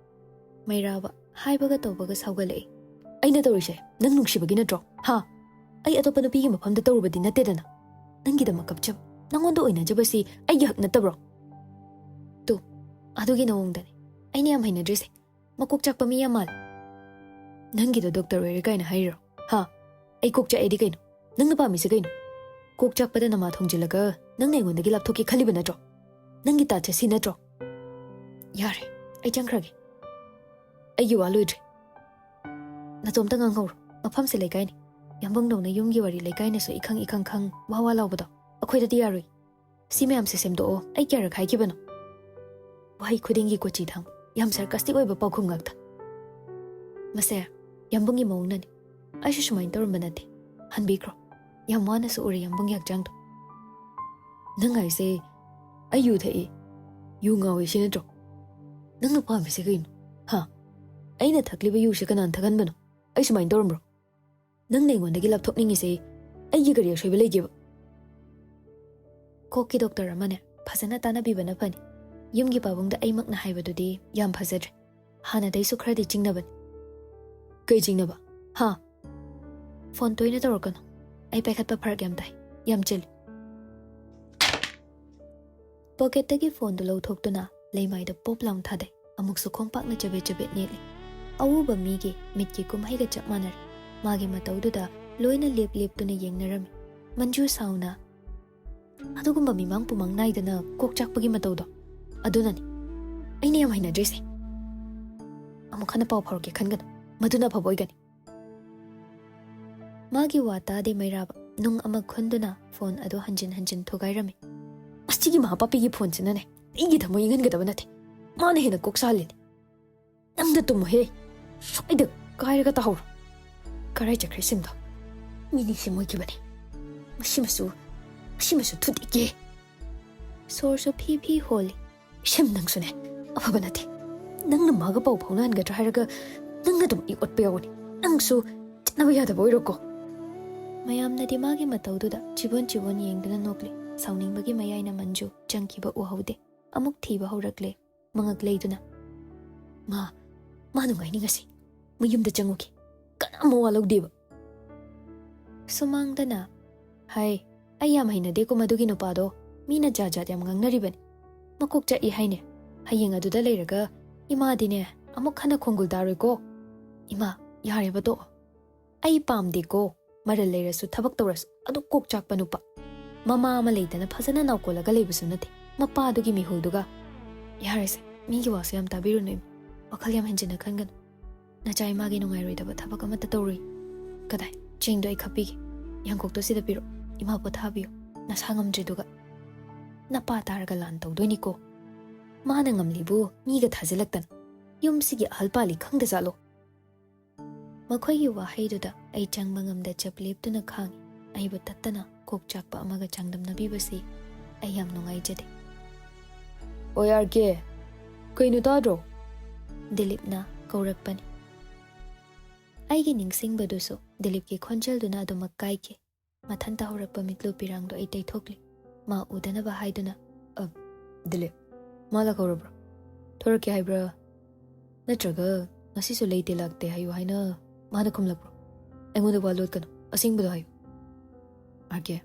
ꯃꯩꯔꯥꯕ ꯍꯥꯏꯕꯒ ꯇꯧꯕꯒ ꯁꯥꯎꯒꯠꯂꯛꯏ꯫ ꯑꯩꯅ ꯇꯧꯔꯤꯁꯦ ꯅꯪ ꯅꯨꯡꯁꯤꯕꯒꯤ ꯅꯠꯇ꯭ꯔꯣ? ꯍꯥ? ꯑꯩ ꯑꯇꯣꯞꯄ ꯅꯨꯄꯤꯒꯤ ꯃꯐꯝꯗ ꯇꯧꯔꯨꯕꯗꯤ ꯅꯠꯇꯦꯗꯅ꯫ ꯅꯪꯒꯤꯗꯃꯛ ꯀꯞꯆꯕ, ꯅꯪꯉꯣꯟꯗ ꯑꯣꯏꯅꯖꯕꯁꯤ ꯑꯩꯒꯤ ꯍꯛ ꯅꯠꯇꯕ꯭ꯔꯣ? ꯇꯨ, ꯑꯗꯨꯒꯤ ꯅꯑꯣꯡꯗꯅꯤ ꯑꯩꯅ ꯌꯥꯝ ꯍꯩꯅꯗ꯭ꯔꯤꯁꯦ꯫ ꯃꯀꯣꯛ ꯆꯥꯛꯄ ꯃꯤ ꯌꯥꯝ ꯃꯥꯜꯂꯦ꯫ ꯅꯪꯒꯤꯗꯣ ꯗꯣꯛꯇꯔ ꯑꯣꯏꯔꯦ ꯀꯥꯏꯅ ꯍꯥꯏꯔꯤꯔꯣ? ꯍꯥ? ꯑꯩ ꯀꯣꯛ ꯆꯥꯛꯑꯦꯗꯤ ꯀꯩꯅꯣ? ꯅꯪꯅ ꯄꯥꯝꯃꯤꯁꯦ ꯀꯩꯅꯣ? ꯀꯣꯛ ꯆꯥꯛꯄꯗ ꯅꯃꯥ ꯊꯣꯡꯖꯤꯜꯂꯒ ꯅꯪꯅ ꯑꯩꯉꯣꯟꯗꯒꯤ ꯂꯥꯞꯊꯣꯛꯀꯦ ꯈꯜꯂꯤꯕ ꯅꯠꯇ꯭ꯔꯣ? ꯅꯪꯒꯤ ꯇꯥꯠꯁꯦ ꯁꯤ ꯅꯠꯇ꯭ꯔꯣ? ꯌꯥꯔꯦ, ꯑꯩ ꯆꯪꯈ꯭ꯔꯒꯦ꯫ ꯑꯩꯒꯤ ꯋꯥ ꯂꯣꯏꯗ꯭ꯔꯤ꯫ ꯅꯇꯣꯝꯇ ꯉꯥꯡꯍꯧꯔꯣ꯫ ꯃꯐꯝꯁꯦ ꯂꯩꯀꯥꯏꯅꯤ꯫ ꯌꯥꯝꯕꯨꯡꯗꯧꯅ ꯌꯨꯝꯒꯤ ꯋꯥꯔꯤ ꯂꯩꯀꯥꯏꯅꯁꯨ ꯏꯈꯪ ꯏꯈꯪ ꯈꯪ ꯋꯥ ꯋꯥ ꯂꯥꯎꯕꯗꯣ ꯑꯩꯈꯣꯏꯗꯗꯤ ꯌꯥꯔꯣꯏ꯫ ꯁꯤ ꯃꯌꯥꯝꯁꯦ ꯁꯦꯝꯗꯣꯛꯑꯣ꯫ ꯑꯩ ꯀꯌꯥꯔꯛ ꯍꯥꯏꯈꯤꯕꯅꯣ? ꯋꯥꯍꯩ ꯈꯨꯗꯤꯡꯒꯤ ꯀꯣꯆꯤ ꯊꯥꯡ꯫ ꯌꯥꯝ ꯁꯥꯔꯀꯥꯁꯇꯤꯛ ꯑꯣꯏꯕ ꯄꯥꯎꯈꯨꯝ ꯉꯥꯛꯇ꯫ ꯃꯁꯦ ꯌꯥꯝꯕꯨꯡꯒꯤ ꯃꯑꯣꯡꯅꯅꯤ꯫ ꯑꯩꯁꯨ ꯁꯨꯃꯥꯏꯅ ꯇꯧꯔꯝꯕ ꯅꯠꯇꯦ꯫ ꯍꯟꯕꯤꯈ꯭ꯔꯣ꯫ ꯌꯥꯝ ꯋꯥꯅꯁꯨ ꯎꯔꯦ ꯌꯥꯝꯕꯨꯡꯒꯤ ꯍꯛꯆꯥꯡꯗꯣ꯫ ꯅꯪ ꯍꯥꯏꯁꯦ ꯑꯩ ꯌꯨ ꯊꯛꯏ, ꯌꯨ ꯉꯥꯎꯏ ꯁꯤ ꯅꯠꯇ꯭ꯔꯣ? ꯅꯪꯅ ꯄꯥꯝꯃꯤꯁꯦ ꯀꯩꯅꯣ? ꯍꯥ? ꯑꯩꯅ ꯊꯛꯂꯤꯕ ꯌꯨꯁꯦ ꯀꯅꯥꯅ ꯊꯛꯍꯟꯕꯅꯣ? ꯑꯩ ꯁꯨꯃꯥꯏꯅ ꯇꯧꯔꯝꯕ꯭ꯔꯣ? ꯅꯪꯅ ꯑꯩꯉꯣꯟꯗꯒꯤ ꯂꯥꯞꯊꯣꯛꯅꯤꯡꯉꯤꯁꯦ ꯑꯩꯒꯤ ꯀꯔꯤ ꯑꯁꯣꯏꯕ ꯂꯩꯒꯦꯕ? ꯀꯣꯛꯀꯤ ꯗꯣꯛꯇꯔ ꯑꯃꯅꯦ ꯐꯖꯅ ꯇꯥꯟꯅꯕꯤꯕꯅ ꯐꯅꯤ꯫ ꯌꯨꯝꯒꯤ ꯄꯥꯕꯨꯡꯗ ꯑꯩꯃꯛꯅ ꯍꯥꯏꯕꯗꯨꯗꯤ ꯌꯥꯝ ꯐꯖꯗ꯭ꯔꯦ꯫ ꯍꯥꯟꯅꯗꯩꯁꯨ ꯈꯔꯗꯤ ꯆꯤꯡꯅꯕꯅꯤ꯫ ꯀꯩ ꯆꯤꯡꯅꯕ? ꯍꯥ? ꯐꯣꯟ ꯇꯣꯏꯅ ꯇꯧꯔꯛꯀꯅꯨ꯫ ꯑꯩ ꯄꯥꯏꯈꯠꯄ ꯐꯔꯛ ꯌꯥꯝ ꯇꯥꯏ꯫ ꯌꯥꯝ ꯆꯤꯜꯂꯤ꯫ ꯄꯣꯀꯦꯠꯇꯒꯤ ꯐꯣꯟꯗꯨ ꯂꯧꯊꯣꯛꯇꯨꯅ ꯂꯩꯃꯥꯏꯗ ꯄꯣꯞ ꯂꯥꯎꯅ ꯊꯥꯗꯩ꯫ ꯑꯃꯨꯛꯁꯨ ꯈꯣꯡꯄꯥꯛꯅ ꯆꯕꯦꯠ ꯆꯕꯦꯠ ꯅꯦꯠꯂꯤ꯫ ꯑꯎꯕ ꯃꯤꯒꯤ ꯃꯤꯠꯀꯤ ꯀꯨꯝꯍꯩꯒ ꯆꯞ ꯃꯥꯟꯅꯔꯦ꯫ ꯃꯥꯒꯤ ꯃꯇꯧꯗꯨꯗ ꯂꯣꯏꯅ ꯂꯦꯞ ꯂꯦꯞꯇꯨꯅ ꯌꯦꯡꯅꯔꯝꯃꯤ꯫ ꯃꯟꯖꯨ ꯁꯥꯎꯅ, "ꯑꯗꯨꯒꯨꯝꯕ ꯃꯤꯃꯥꯡ ꯄꯨꯃꯥꯡ ꯅꯥꯏꯗꯅ ꯀꯣꯛ ꯆꯥꯛꯄꯒꯤ ꯃꯇꯧꯗꯣ, ꯑꯗꯨꯅꯅꯤ ꯑꯩꯅ ꯌꯥꯝ ꯍꯩꯅꯗ꯭ꯔꯤꯁꯦ꯫ ꯑꯃꯨꯛ ꯍꯟꯅ ꯄꯥꯎ ꯐꯥꯎꯔꯛꯀꯦ ꯈꯟꯒꯅꯨ꯫ ꯃꯗꯨꯅ ꯑꯐꯕ ꯑꯣꯏꯒꯅꯤ꯫" ꯃꯥꯒꯤ ꯋꯥ ꯇꯥꯗꯦ ꯃꯩꯔꯥꯕ꯫ ꯅꯨꯡ ꯑꯃ ꯈꯨꯟꯗꯨꯅ ꯐꯣꯟ ꯑꯗꯨ ꯍꯟꯖꯤꯟ ꯍꯟꯖꯤꯟ ꯊꯨꯒꯥꯏꯔꯝꯃꯤ꯫ "ꯃꯁꯤꯒꯤ ꯃꯍꯥ ꯄꯥꯄꯤꯒꯤ ꯐꯣꯟꯁꯤꯅꯅꯦ ꯑꯩꯒꯤ ꯊꯃꯣꯏ ꯏꯪꯍꯟꯒꯗꯕ ꯅꯠꯇꯦ꯫ ꯃꯥꯅ ꯍꯦꯟꯅ ꯀꯣꯛ ꯁꯥꯍꯜꯂꯤꯅꯤ꯫ ꯅꯪꯗ ꯇꯨꯝꯃꯨꯍꯦ꯫ ꯁ꯭ꯋꯥꯏꯗ ꯀꯥꯏꯔꯒ ꯇꯥꯍꯧꯔꯣ꯫ ꯀꯔꯥꯏ ꯆꯠꯈ꯭ꯔꯦ ꯁꯤꯝꯗꯣ? ꯃꯤ ꯅꯤꯡꯁꯤꯡ ꯑꯣꯏꯈꯤꯕꯅꯤ꯫ ꯃꯁꯤꯃꯁꯨ, ꯃꯁꯤꯃꯁꯨ ꯊꯨꯗꯦꯛꯀꯦ꯫" ꯁꯣꯔꯁꯨ ꯐꯤ ꯐꯤ ꯍꯣꯜꯂꯤ꯫ "ꯏꯁꯦꯝ, ꯅꯪꯁꯨꯅꯦ, ꯑꯐꯕ ꯅꯠꯇꯦ꯫ ꯅꯪꯅ ꯃꯥꯒ ꯄꯥꯎ ꯐꯥꯎꯅꯍꯟꯒꯗ꯭ꯔꯥ ꯍꯥꯏꯔꯒ ꯅꯪꯅ ꯑꯗꯨꯝ ꯏ ꯑꯣꯠꯄ ꯌꯥꯎꯕꯅꯤ꯫ ꯅꯪꯁꯨ ꯆꯠꯅꯕ ꯌꯥꯗꯕ ꯑꯣꯏꯔꯣꯀꯣ꯫" ꯃꯌꯥꯝꯅꯗꯤ ꯃꯥꯒꯤ ꯃꯇꯧꯗꯨꯗ ꯆꯤꯕꯣꯟ ꯆꯤꯕꯣꯟ ꯌꯦꯡꯗꯨꯅ ꯅꯣꯛꯂꯤ꯫ ꯁꯥꯎꯅꯤꯡꯕꯒꯤ ꯃꯌꯥꯏꯅ ꯃꯟꯖꯨ ꯆꯪꯈꯤꯕ ꯎꯍꯧꯗꯦ꯫ ꯑꯃꯨꯛ ꯊꯤꯕ ꯍꯧꯔꯛꯂꯦ꯫ ꯃꯉꯛ ꯂꯩꯗꯨꯅ, "ꯃꯥ, ꯃꯥ ꯅꯨꯡꯉꯥꯏꯅꯤ ꯉꯁꯤ꯫ ꯃꯌꯨꯝꯗ ꯆꯪꯉꯨꯈꯤ꯫ ꯀꯅꯥ ꯃꯋꯥ ꯂꯧꯗꯦꯕ꯫" ꯁꯨꯃꯥꯡꯗꯅ, "ꯍꯥꯏ, ꯑꯩ ꯌꯥꯝ ꯍꯩꯅꯗꯦꯀꯣ ꯃꯗꯨꯒꯤ ꯅꯨꯄꯥꯗꯣ꯫ ꯃꯤꯅ ꯖꯥꯠ ꯖꯥꯠ ꯌꯥꯝ ꯉꯥꯡꯅꯔꯤꯕꯅꯤ꯫ ꯃꯀꯣꯛ ꯆꯥꯛꯏ ꯍꯥꯏꯅꯦ꯫ ꯍꯌꯦꯡ ꯑꯗꯨꯗ ꯂꯩꯔꯒ ꯏꯃꯥꯗꯤꯅꯦ ꯑꯃꯨꯛ ꯍꯟꯅ ꯈꯣꯡꯒꯨꯜ ꯇꯥꯔꯣꯏꯀꯣ꯫ ꯏꯃꯥ, ꯌꯥꯔꯦꯕ ꯇꯣꯛꯑꯣ꯫ ꯑꯩ ꯄꯥꯝꯗꯦꯀꯣ꯫ ꯃꯔꯜ ꯂꯩꯔꯁꯨ ꯊꯕꯛ ꯇꯧꯔꯁꯨ ꯑꯗꯨ ꯀꯣꯛ ꯆꯥꯛꯄ ꯅꯨꯄꯥ꯫ ꯃꯃꯥ ꯑꯃ ꯂꯩꯗꯅ ꯐꯖꯅ ꯅꯥꯎꯀꯣꯜꯂꯒ ꯂꯩꯕꯁꯨ ꯅꯠꯇꯦ꯫ ꯃꯄꯥꯗꯨꯒꯤ ꯃꯤꯍꯨꯜꯗꯨꯒ꯫ ꯌꯥꯔꯦꯁꯦ, ꯃꯤꯒꯤ ꯋꯥꯁꯨ ꯌꯥꯝ ꯇꯥꯕꯤꯔꯨꯅꯨ ꯏꯃꯥ꯫ ꯋꯥꯈꯜ ꯌꯥꯝ ꯍꯦꯟꯖꯤꯟꯅ ꯈꯟꯒꯅꯨ꯫ ꯅꯆꯥ ꯏꯃꯥꯒꯤ ꯅꯨꯡꯉꯥꯏꯔꯣꯏꯗꯕ ꯊꯕꯛ ꯑꯃꯠꯇ ꯇꯧꯔꯨꯏ꯫ ꯀꯗꯥꯏ? ꯆꯦꯡꯗꯣ ꯑꯩ ꯈꯞꯄꯤꯒꯦ꯫ ꯌꯥꯡꯀꯣꯛꯇꯣ ꯁꯤꯗ ꯄꯤꯔꯛꯑꯣ꯫ ꯏꯃꯥ ꯄꯣꯊꯥꯕꯤꯌꯨ꯫ ꯅꯁꯥ ꯉꯝꯗ꯭ꯔꯤꯗꯨꯒ꯫ ꯅꯄꯥ ꯇꯥꯔꯒ ꯂꯥꯟ ꯇꯧꯗꯣꯏꯅꯤꯀꯣ꯫ ꯃꯥꯅ ꯉꯝꯂꯤꯕꯨ ꯃꯤꯒ ꯊꯥꯖꯤꯜꯂꯛꯇꯅ꯫ ꯌꯨꯝꯁꯤꯒꯤ ꯑꯍꯜ ꯄꯥꯜꯂꯤ ꯈꯪꯗ ꯖꯥꯠꯂꯣ? ꯃꯈꯣꯏꯒꯤ ꯋꯥꯍꯩꯗꯨꯗ ꯑꯩ ꯆꯪꯕ ꯉꯝꯗ ꯆꯞ ꯂꯦꯞꯇꯨꯅ ꯈꯥꯡꯉꯤ꯫ ꯑꯩꯕꯨ ꯇꯠꯇꯅ ꯀꯣꯛ ꯆꯥꯛꯄ ꯑꯃꯒ ꯆꯥꯡꯗꯝꯅꯕꯤꯕꯁꯤ ꯑꯩ ꯌꯥꯝ ꯅꯨꯡꯉꯥꯏꯖꯗꯦ꯫ "ꯑꯣꯏ ꯑꯥꯔ ꯀꯦ, ꯀꯩꯅꯣ ꯇꯥꯗ꯭ꯔꯣ?" ꯗꯤꯂꯤꯞꯅ ꯀꯧꯔꯛꯄꯅꯤ꯫ ꯑꯩꯒꯤ ꯅꯤꯡꯁꯤꯡꯕꯗꯨꯁꯨ ꯗꯤꯂꯤꯞꯀꯤ ꯈꯣꯟꯖꯦꯜꯗꯨꯅ ꯑꯗꯨꯃꯛ ꯀꯥꯏꯈꯤ꯫ ꯃꯊꯟꯇ ꯍꯧꯔꯛꯄ ꯃꯤꯠꯂꯨ ꯄꯤꯔꯥꯡꯗꯣ ꯑꯩ ꯇꯩꯊꯣꯛꯂꯤ꯫ ꯃꯥ ꯎꯗꯅꯕ ꯍꯥꯏꯗꯨꯅ, "ꯑ, ꯗꯤꯂꯤꯞ, ꯃꯥ ꯂꯥꯛꯍꯧꯔꯕ꯭ꯔꯣ? ꯊꯣꯔꯛꯀꯦ ꯍꯥꯏꯕ꯭ꯔꯥ? ꯅꯠꯇ꯭ꯔꯒ ꯉꯁꯤꯁꯨ ꯂꯩꯇꯦ ꯂꯥꯛꯇꯦ ꯍꯥꯏꯌꯨ ꯍꯥꯏꯅ ꯃꯥꯅ ꯈꯨꯝꯂꯛꯄ꯭ꯔꯣ? ꯑꯩꯉꯣꯟꯗ ꯋꯥ ꯂꯣꯠꯀꯅꯨ, ꯑꯁꯦꯡꯕꯗꯣ ꯍꯥꯏꯌꯨ꯫ ꯑꯥꯔ ꯀꯦ,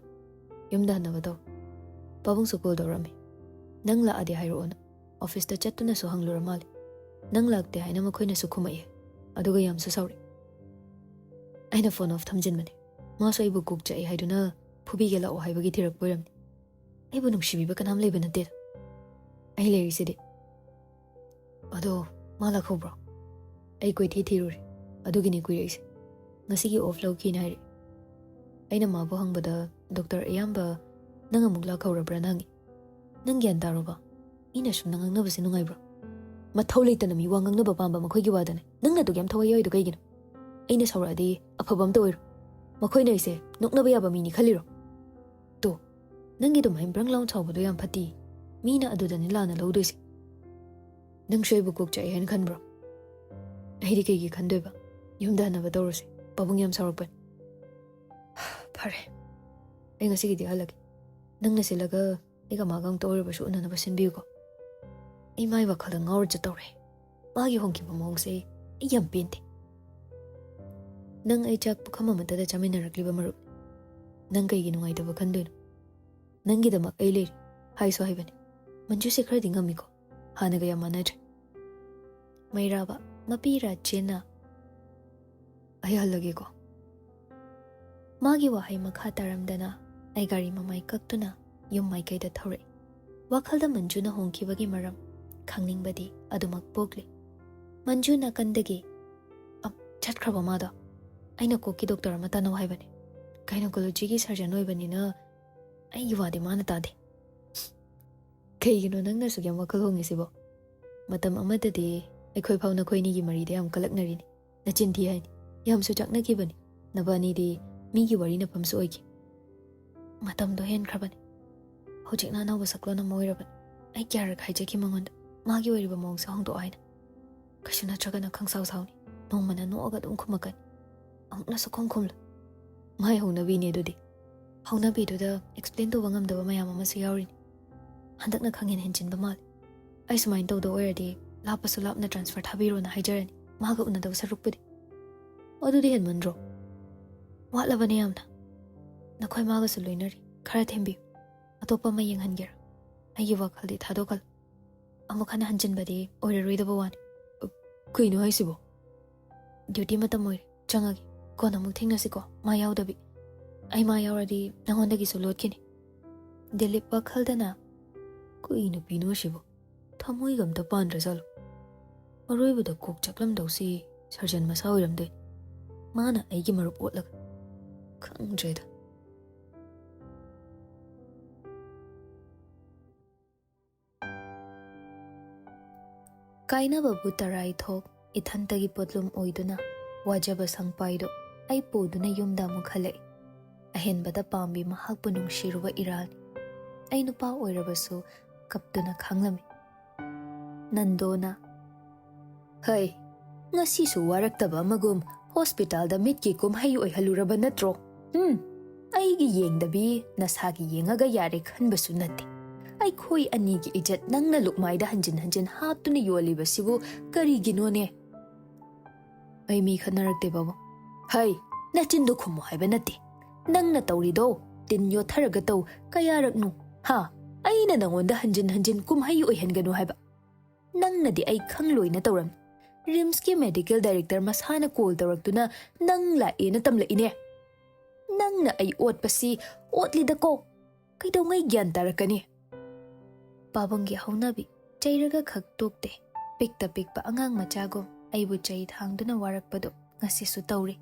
ꯌꯨꯝꯗ ꯍꯟꯅꯕ ꯇꯧ꯫ ꯄꯥꯕꯨꯡꯁꯨ ꯀꯣꯜ ꯇꯧꯔꯛꯑꯝꯃꯤ꯫ ꯅꯪ ꯂꯥꯛꯑꯗꯤ ꯍꯥꯏꯔꯛꯑꯣꯅ꯫ ꯑꯣꯐꯤꯁꯇ ꯆꯠꯇꯨꯅꯁꯨ ꯍꯪꯂꯨꯔ ꯃꯥꯜꯂꯦ꯫ ꯅꯪ ꯂꯥꯛꯇꯦ ꯍꯥꯏꯅ ꯃꯈꯣꯏꯅꯁꯨ ꯈꯨꯝꯃꯛꯑꯦ꯫ ꯑꯗꯨꯒ ꯌꯥꯝꯁꯨ ꯁꯥꯎꯔꯛꯑꯦ꯫ ꯑꯩꯅ ꯐꯣꯟ ꯑꯣꯐ ꯊꯝꯖꯤꯟꯕꯅꯦ꯫ ꯃꯥꯁꯨ ꯑꯩꯕꯨ ꯀꯣꯛ ꯆꯥꯛꯑꯦ ꯍꯥꯏꯗꯨꯅ ꯐꯨꯕꯤꯒꯦ ꯂꯥꯛꯑꯣ ꯍꯥꯏꯕꯒꯤ ꯊꯤꯔꯛꯄ ꯑꯣꯏꯔꯝꯅꯤ꯫ ꯑꯩꯕꯨ ꯅꯨꯡꯁꯤꯕꯤꯕ ꯀꯅꯥꯝ ꯂꯩꯕ ꯅꯠꯇꯦꯗ꯫ ꯑꯩ ꯂꯩꯔꯤꯁꯤꯗꯤ꯫ ꯑꯗꯣ ꯃꯥ ꯂꯥꯛꯍꯧꯕ꯭ꯔꯣ? ꯑꯩ ꯀꯣꯏꯊꯤ ꯊꯤꯔꯨꯔꯦ꯫ ꯑꯗꯨꯒꯤꯅꯤ ꯀꯨꯏꯔꯛꯏꯁꯦ꯫ ꯉꯁꯤꯒꯤ ꯑꯣꯐ ꯂꯧꯈꯤꯅ ꯍꯥꯏꯔꯛꯑꯦ꯫ ꯑꯩꯅ ꯃꯥꯕꯨ ꯍꯪꯕꯗ ꯗꯣꯛꯇꯔ ꯑꯌꯥꯝꯕ ꯅꯪ ꯑꯃꯨꯛ ꯂꯥꯛꯍꯧꯔꯕ꯭ꯔꯥꯅ ꯍꯪꯉꯤ꯫ ꯅꯪ ꯒ꯭ꯌꯥꯟ ꯇꯥꯔꯣꯕ? ꯃꯤꯅ ꯁꯨꯝꯅ ꯉꯥꯡꯅꯕꯁꯦ ꯅꯨꯡꯉꯥꯏꯕ꯭ꯔꯣ? ꯃꯊꯧ ꯂꯩꯇꯅ ꯃꯤ ꯋꯥ ꯉꯥꯡꯅꯕ ꯄꯥꯝꯕ ꯃꯈꯣꯏꯒꯤ ꯋꯥꯗꯅꯦ꯫ ꯅꯪꯅ ꯑꯗꯨꯛ ꯌꯥꯝ ꯊꯋꯥꯏ ꯌꯥꯎꯔꯤꯗꯣ ꯀꯩꯒꯤꯅꯣ? ꯑꯩꯅ ꯁꯥꯎꯔꯛꯑꯗꯤ ꯑꯐꯕ ꯑꯝꯇ ꯑꯣꯏꯔꯣ꯫ ꯃꯈꯣꯏꯅ ꯑꯩꯁꯦ ꯅꯣꯛꯅꯕ ꯌꯥꯕ ꯃꯤꯅꯤ ꯈꯜꯂꯤꯔꯣ? ꯇꯣ, ꯅꯪꯒꯤ ꯑꯗꯨꯃꯥꯏꯅ ꯕ꯭ꯔꯪ ꯂꯥꯎꯟ ꯁꯥꯎꯕꯗꯣ ꯌꯥꯝ ꯐꯠꯇꯦ꯫ ꯃꯤꯅ ꯑꯗꯨꯗꯅꯤ ꯂꯥꯟꯅ ꯂꯧꯗꯣꯏꯁꯦ꯫ ꯅꯪꯁꯨ ꯑꯩꯕꯨ ꯀꯣꯛ ꯆꯥꯛꯑꯦ ꯍꯥꯏꯅ ꯈꯟꯕ꯭ꯔꯣ? ꯑꯩꯗꯤ ꯀꯩꯒꯤ ꯈꯟꯗꯣꯏꯕ? ꯌꯨꯝꯗ ꯍꯟꯅꯕ ꯇꯧꯔꯁꯦ꯫ ꯄꯥꯕꯨꯡ ꯌꯥꯝ ꯁꯥꯎꯔꯛꯄꯅꯤ꯫ ꯐꯔꯦ, ꯑꯩ ꯉꯁꯤꯒꯤꯗꯤ ꯍꯜꯂꯒꯦ꯫ ꯅꯪꯅ ꯁꯤꯜꯂꯒ ꯑꯩꯒ ꯃꯥꯒ ꯑꯃꯨꯛꯇ ꯑꯣꯏꯔꯕꯁꯨ ꯎꯅꯅꯕ ꯁꯤꯟꯕꯤꯌꯨꯀꯣ꯫ ꯑꯩ ꯃꯥꯏ ꯋꯥꯈꯜꯗ ꯉꯥꯎꯔ ꯆꯠꯇꯧꯔꯦ꯫ ꯃꯥꯒꯤ ꯍꯣꯡꯈꯤꯕ ꯃꯑꯣꯡꯁꯦ ꯑꯩ ꯌꯥꯝ ꯄꯦꯟꯗꯦ꯫ ꯅꯪ ꯑꯩ ꯆꯥꯛ ꯄꯨꯈꯝ ꯑꯃꯠꯇꯗ ꯆꯥꯃꯤꯟꯅꯔꯛꯂꯤꯕ ꯃꯔꯨꯞ꯫ ꯅꯪ ꯀꯩꯒꯤ ꯅꯨꯡꯉꯥꯏꯇꯕ ꯈꯟꯗꯣꯏꯅꯣ? ꯅꯪꯒꯤꯗꯃꯛ ꯑꯩ ꯂꯩꯔꯤ ꯍꯥꯏꯁꯨ ꯍꯥꯏꯕꯅꯦ꯫ ꯃꯟꯖꯨꯁꯦ ꯈꯔꯗꯤ ꯉꯝꯃꯤꯀꯣ, ꯍꯥꯟꯅꯒ ꯌꯥꯝ ꯃꯥꯟꯅꯗ꯭ꯔꯦ꯫ ꯃꯩꯔꯥꯕ, ꯃꯄꯤ ꯔꯥꯖꯦꯟꯅ, "ꯑꯩ ꯍꯜꯂꯒꯦꯀꯣ"꯫ ꯃꯥꯒꯤ ꯋꯥꯍꯩ ꯃꯈꯥ ꯇꯥꯔꯝꯗꯅ ꯑꯩ ꯒꯥꯔꯤ ꯃꯃꯥꯏ ꯀꯛꯇꯨꯅ ꯌꯨꯝ ꯃꯥꯏꯀꯩꯗ ꯊꯧꯔꯛꯏ꯫ ꯋꯥꯈꯜꯗ ꯃꯟꯖꯨꯅ ꯍꯣꯡꯈꯤꯕꯒꯤ ꯃꯔꯝ ꯈꯪꯅꯤꯡꯕꯗꯤ ꯑꯗꯨꯃꯛ ꯄꯣꯛꯂꯤ꯫ ꯃꯟꯖꯨ ꯅꯥꯀꯟꯗꯒꯤ, "ꯑ, ꯆꯠꯈ꯭ꯔꯕ ꯃꯥꯗꯣ? ꯑꯩꯅ ꯀꯣꯛꯀꯤ ꯗꯣꯛꯇꯔ ꯑꯃ ꯇꯥꯟꯅꯧ ꯍꯥꯏꯕꯅꯦ꯫ ꯒꯥꯏꯅꯣꯀꯣꯂꯣꯖꯤꯒꯤ ꯁꯔꯖꯟ ꯑꯣꯏꯕꯅꯤꯅ ꯑꯩꯒꯤ ꯋꯥꯗꯤ ꯃꯥꯅ ꯇꯥꯗꯦ"꯫ "ꯀꯩꯒꯤꯅꯣ ꯅꯪꯅ ꯑꯁꯨꯛ ꯌꯥꯝ ꯋꯥꯈꯜ ꯍꯣꯡꯉꯤꯁꯤꯕꯣ? ꯃꯇꯝ ꯑꯃꯗꯗꯤ ꯑꯩꯈꯣꯏ ꯐꯥꯎ ꯅꯈꯣꯏ ꯑꯅꯤꯒꯤ ꯃꯔꯤꯗ ꯌꯥꯝ ꯀꯂꯛꯅꯔꯤꯅꯤ꯫ ꯅꯆꯤꯟ ꯊꯤ ꯍꯥꯏꯅꯤ꯫ ꯌꯥꯝꯁꯨ ꯆꯥꯛꯅꯈꯤꯕꯅꯤ꯫ ꯅꯕꯥꯅꯤꯗꯤ ꯃꯤꯒꯤ ꯋꯥꯔꯤꯅꯐꯝꯁꯨ ꯑꯣꯏꯈꯤ꯫ ꯃꯇꯝꯗꯣ ꯍꯦꯟꯈ꯭ꯔꯕꯅꯤ꯫ ꯍꯧꯖꯤꯛꯅ ꯑꯅꯧꯕ ꯁꯛꯂꯣꯟ ꯑꯃ ꯑꯣꯏꯔꯕꯅꯤ꯫ ꯑꯩ ꯀꯌꯥꯔꯛ ꯍꯥꯏꯖꯈꯤ ꯃꯉꯣꯟꯗ, ꯃꯥꯒꯤ ꯑꯣꯏꯔꯤꯕ ꯃꯑꯣꯡꯁꯦ ꯍꯣꯡꯗꯣꯛꯑꯣ ꯍꯥꯏꯅ꯫ ꯀꯩꯁꯨ ꯅꯠꯇ꯭ꯔꯒꯅ ꯈꯪꯁꯥꯎ ꯁꯥꯎꯅꯤ꯫ ꯅꯣꯡꯃꯅ ꯅꯣꯛꯑꯒ ꯑꯗꯨꯝ ꯈꯨꯝꯃꯛꯀꯅꯤ꯫ ꯑꯃꯨꯛꯅꯁꯨ ꯈꯨꯝ ꯈꯨꯝꯂꯣꯏ꯫ ꯃꯥꯏ ꯍꯧꯅꯕꯤꯅꯦ ꯑꯗꯨꯗꯤ꯫ ꯍꯧꯅꯕꯤꯗꯨꯗ ꯑꯦꯛꯁꯄ꯭ꯂꯦꯟ ꯇꯧꯕ ꯉꯝꯗꯕ ꯃꯌꯥꯝ ꯑꯃꯁꯨ ꯌꯥꯎꯔꯤꯅꯤ꯫ ꯍꯟꯗꯛꯅ ꯈꯪꯍꯦꯟ ꯍꯦꯟꯖꯤꯟꯕ ꯃꯥꯜꯂꯤ꯫ ꯑꯩ ꯁꯨꯃꯥꯏꯅ ꯇꯧꯗꯧ ꯑꯣꯏꯔꯗꯤ ꯂꯥꯞꯄꯁꯨ ꯂꯥꯞꯅ ꯇ꯭ꯔꯥꯟꯁꯐꯔ ꯊꯥꯕꯤꯔꯣꯅ ꯍꯥꯏꯖꯔꯅꯤ꯫ ꯃꯥꯒ ꯎꯅꯗꯧ ꯁꯔꯨꯛꯄꯨꯗꯤ꯫ ꯑꯗꯨꯗꯤ ꯍꯦꯟꯃꯟꯗ꯭ꯔꯣ? ꯋꯥꯠꯂꯕꯅꯦ ꯌꯥꯝꯅ꯫ ꯅꯈꯣꯏ ꯃꯥꯒꯁꯨ ꯂꯣꯏꯅꯔꯤ꯫ ꯈꯔ ꯊꯦꯝꯕꯤꯌꯨ꯫ ꯑꯇꯣꯞꯄ ꯑꯃ ꯌꯦꯡꯍꯟꯒꯦꯔꯥ? ꯑꯩꯒꯤ ꯋꯥꯈꯜꯗꯤ ꯊꯥꯗꯣꯛꯈꯜꯂꯨ꯫ ꯑꯃꯨꯛ ꯍꯟꯅ ꯍꯟꯖꯤꯟꯕꯗꯤ ꯑꯣꯏꯔꯔꯣꯏꯗꯕ ꯋꯥꯅꯤ꯫ ꯀꯩꯅꯣ ꯍꯥꯏꯁꯤꯕꯣ? ꯗ꯭ꯌꯨꯇꯤ ꯃꯇꯝ ꯑꯣꯏꯔꯦ, ꯆꯪꯉꯒꯦ꯫ ꯀꯣꯟꯅ ꯑꯃꯨꯛ ꯊꯦꯡꯅꯁꯤꯀꯣ, ꯃꯥ ꯌꯥꯎꯗꯕꯤ꯫ ꯑꯩ ꯃꯥ ꯌꯥꯎꯔꯗꯤ ꯅꯉꯣꯟꯗꯒꯤꯁꯨ ꯂꯣꯠꯈꯤꯅꯤ꯫ ꯗꯤꯂꯤꯞ ꯋꯥꯈꯜꯗꯅ, "ꯀꯩ ꯅꯨꯄꯤꯅꯣ ꯁꯤꯕꯣ? ꯊꯃꯣꯏꯒ ꯑꯝꯇ ꯄꯥꯟꯗ꯭ꯔꯖꯥꯠꯂꯣ? ꯑꯔꯣꯏꯕꯗ ꯀꯣꯛ ꯆꯥꯛꯂꯝꯗꯧꯁꯤ ꯁꯔꯖꯟ ꯃꯁꯥ ꯑꯣꯏꯔꯝꯗꯣꯏꯅꯤ꯫ ꯃꯥꯅ ꯑꯩꯒꯤ ꯃꯔꯨꯞ ꯑꯣꯠꯂꯒ꯫ ꯈꯪꯗ꯭ꯔꯦꯗ"꯫ ꯀꯥꯏꯅꯕꯕꯨ ꯇꯔꯥꯏ ꯊꯣꯛ ꯏꯊꯟꯇꯒꯤ ꯄꯣꯠꯂꯨꯝ ꯑꯣꯏꯗꯨꯅ ꯋꯥꯖꯕ ꯁꯪꯄꯥꯏꯗꯨ ꯑꯩ ꯄꯨꯗꯨꯅ ꯌꯨꯝꯗ ꯑꯃꯨꯛ ꯍꯜꯂꯛꯏ꯫ ꯑꯍꯦꯟꯕꯗ ꯄꯥꯝꯕꯤ ꯃꯍꯥꯛꯄꯨ ꯅꯨꯡꯁꯤꯔꯨꯕ ꯏꯔꯥꯜꯅꯤ꯫ ꯑꯩ ꯅꯨꯄꯥ ꯑꯣꯏꯔꯕꯁꯨ ꯀꯞꯇꯨꯅ ꯈꯥꯡꯂꯝꯃꯤ꯫ ꯅꯟꯗꯣꯅ, "ꯍꯩ, ꯉꯁꯤꯁꯨ ꯋꯥꯔꯛꯇꯕ ꯑꯃꯒꯨꯝ ꯍꯣꯁꯄꯤꯇꯥꯜꯗ ꯃꯤꯠꯀꯤ ꯀꯨꯝꯍꯩ ꯑꯣꯏꯍꯜꯂꯨꯔꯕ ꯅꯠꯇ꯭ꯔꯣ? ꯎꯝ, ꯑꯩꯒꯤ ꯌꯦꯡꯗꯕꯤ ꯅꯁꯥꯒꯤ ꯌꯦꯡꯉꯒ ꯌꯥꯔꯦ ꯈꯟꯕꯁꯨ ꯅꯠꯇꯦ꯫ ꯑꯩꯈꯣꯏ ꯑꯅꯤꯒꯤ ꯏꯖꯠ ꯅꯪꯅ ꯂꯨꯛꯃꯥꯏꯗ ꯍꯟꯖꯤꯟ ꯍꯟꯖꯤꯟ ꯍꯥꯞꯇꯨꯅ ꯌꯣꯜꯂꯤꯕꯁꯤꯕꯨ ꯀꯔꯤꯒꯤꯅꯣꯅꯦ?" "ꯑꯩ ꯃꯤ ꯈꯠꯅꯔꯛꯇꯦ ꯕꯥꯕꯨ"꯫ "ꯍꯩ, ꯅꯆꯤꯟꯗꯣ ꯈꯨꯝꯃꯨ ꯍꯥꯏꯕ ꯅꯠꯇꯦ꯫ ꯅꯪꯅ ꯇꯧꯔꯤꯗꯣ ꯇꯤꯟ ꯌꯣꯠꯊꯔꯒ ꯇꯧ꯫ ꯀꯌꯥꯔꯛꯅꯣ? ꯍꯥ? ꯑꯩꯅ ꯅꯪꯉꯣꯟꯗ ꯍꯟꯖꯤꯟ ꯍꯟꯖꯤꯟ ꯀꯨꯝꯍꯩ ꯑꯣꯏꯍꯟꯒꯅꯨ ꯍꯥꯏꯕ? ꯅꯪꯅꯗꯤ ꯑꯩ ꯈꯪꯂꯣꯏꯅ ꯇꯧꯔꯝꯃꯤ꯫ ꯔꯤꯝꯁꯀꯤ ꯃꯦꯗꯤꯀꯦꯜ ꯗꯥꯏꯔꯦꯛꯇꯔ ꯃꯁꯥꯅ ꯀꯣꯜ ꯇꯧꯔꯛꯇꯨꯅ ꯅꯪ ꯂꯥꯛꯑꯦꯅ ꯇꯝꯂꯛꯏꯅꯦ꯫ ꯅꯪꯅ ꯑꯩ ꯑꯣꯠꯄꯁꯤ ꯑꯣꯠꯂꯤꯗꯀꯣ꯫ ꯀꯩꯗꯧꯉꯩ ꯒ꯭ꯌꯥꯟ ꯇꯥꯔꯛꯀꯅꯤ? ꯄꯥꯕꯨꯡꯒꯤ ꯍꯧꯅꯕꯤ ꯆꯩꯔꯒ ꯈꯛ ꯇꯣꯛꯇꯦ꯫ ꯄꯤꯛꯇ ꯄꯤꯛꯄ ꯑꯉꯥꯡ ꯃꯆꯥꯒꯨꯝ ꯑꯩꯕꯨ ꯆꯩ ꯊꯥꯡꯗꯨꯅ ꯋꯥꯔꯛꯄꯗꯨ ꯉꯁꯤꯁꯨ ꯇꯧꯔꯤ꯫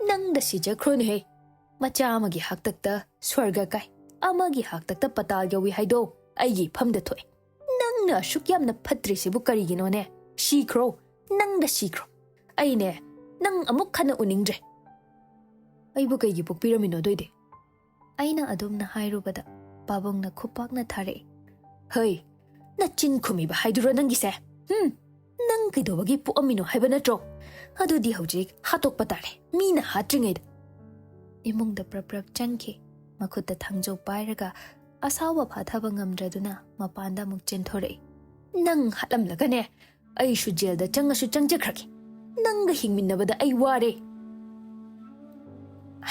ꯅꯪꯗ ꯁꯤꯖꯈ꯭ꯔꯣꯅꯦꯍꯦ꯫ ꯃꯆꯥ ꯑꯃꯒꯤ ꯍꯥꯛꯇꯛꯇ ꯁ꯭ꯋꯔꯒ ꯀꯥꯏ, ꯑꯃꯒꯤ ꯍꯥꯛꯇꯛꯇ ꯄꯇꯥꯜ ꯌꯧꯏ ꯍꯥꯏꯗꯣ ꯑꯩꯒꯤ ꯏꯐꯝꯗ ꯊꯣꯛꯑꯦ꯫ ꯅꯪꯅ ꯑꯁꯨꯛ ꯌꯥꯝꯅ ꯐꯠꯇ꯭ꯔꯤꯁꯤꯕꯨ ꯀꯔꯤꯒꯤꯅꯣꯅꯦ? ꯁꯤꯈ꯭ꯔꯣ, ꯅꯪꯗ ꯁꯤꯈ꯭ꯔꯣ꯫ ꯑꯩꯅꯦ, ꯅꯪ ꯑꯃꯨꯛ ꯍꯟꯅ ꯎꯅꯤꯡꯗ꯭ꯔꯦ꯫ ꯑꯩꯕꯨ ꯀꯩꯒꯤ ꯄꯣꯛꯄꯤꯔꯝꯃꯤꯅꯣ ꯑꯗꯨꯏꯗꯤ? ꯑꯩꯅ ꯑꯗꯨꯝꯅ ꯍꯥꯏꯔꯨꯕꯗ ꯄꯥꯕꯨꯡꯅ ꯈꯨꯄꯥꯛꯅ ꯊꯥꯔꯛꯏ꯫ ꯍꯩ, ꯅꯆꯤꯟ ꯈꯨꯝꯃꯤꯕ ꯍꯥꯏꯗꯨꯔꯣ ꯅꯪꯒꯤꯁꯦ? ꯍꯨꯝ, ꯅꯪ ꯀꯩꯗꯧꯕꯒꯤ ꯄꯣꯛꯑꯝꯃꯤꯅꯣ ꯍꯥꯏꯕ ꯅꯠꯇ꯭ꯔꯣ? ꯑꯗꯨꯗꯤ ꯍꯧꯖꯤꯛ ꯍꯥꯠꯇꯣꯛꯄ ꯇꯥꯔꯦ, ꯃꯤꯅ ꯍꯥꯠꯇ꯭ꯔꯤꯉꯩꯗ꯫ ꯏꯃꯨꯡꯗ ꯄ꯭ꯔꯞ ꯄ꯭ꯔꯞ ꯆꯪꯈꯤ꯫ ꯃꯈꯨꯠꯇ ꯊꯥꯡꯖꯧ ꯄꯥꯏꯔꯒ ꯑꯁꯥꯎꯕ ꯐꯥꯊꯕ ꯉꯝꯗ꯭ꯔꯗꯨꯅ ꯃꯄꯥꯟꯗ ꯑꯃꯨꯛ ꯆꯦꯟꯊꯣꯔꯛꯏ꯫ ꯅꯪ ꯍꯥꯠꯂꯝꯂꯒꯅꯦ, ꯑꯩꯁꯨ ꯖꯦꯜꯗ ꯆꯪꯉꯁꯨ ꯆꯪꯖꯈ꯭ꯔꯒꯦ꯫ ꯅꯪꯒ ꯍꯤꯡꯃꯤꯟꯅꯕꯗ ꯑꯩ ꯋꯥꯔꯦ꯫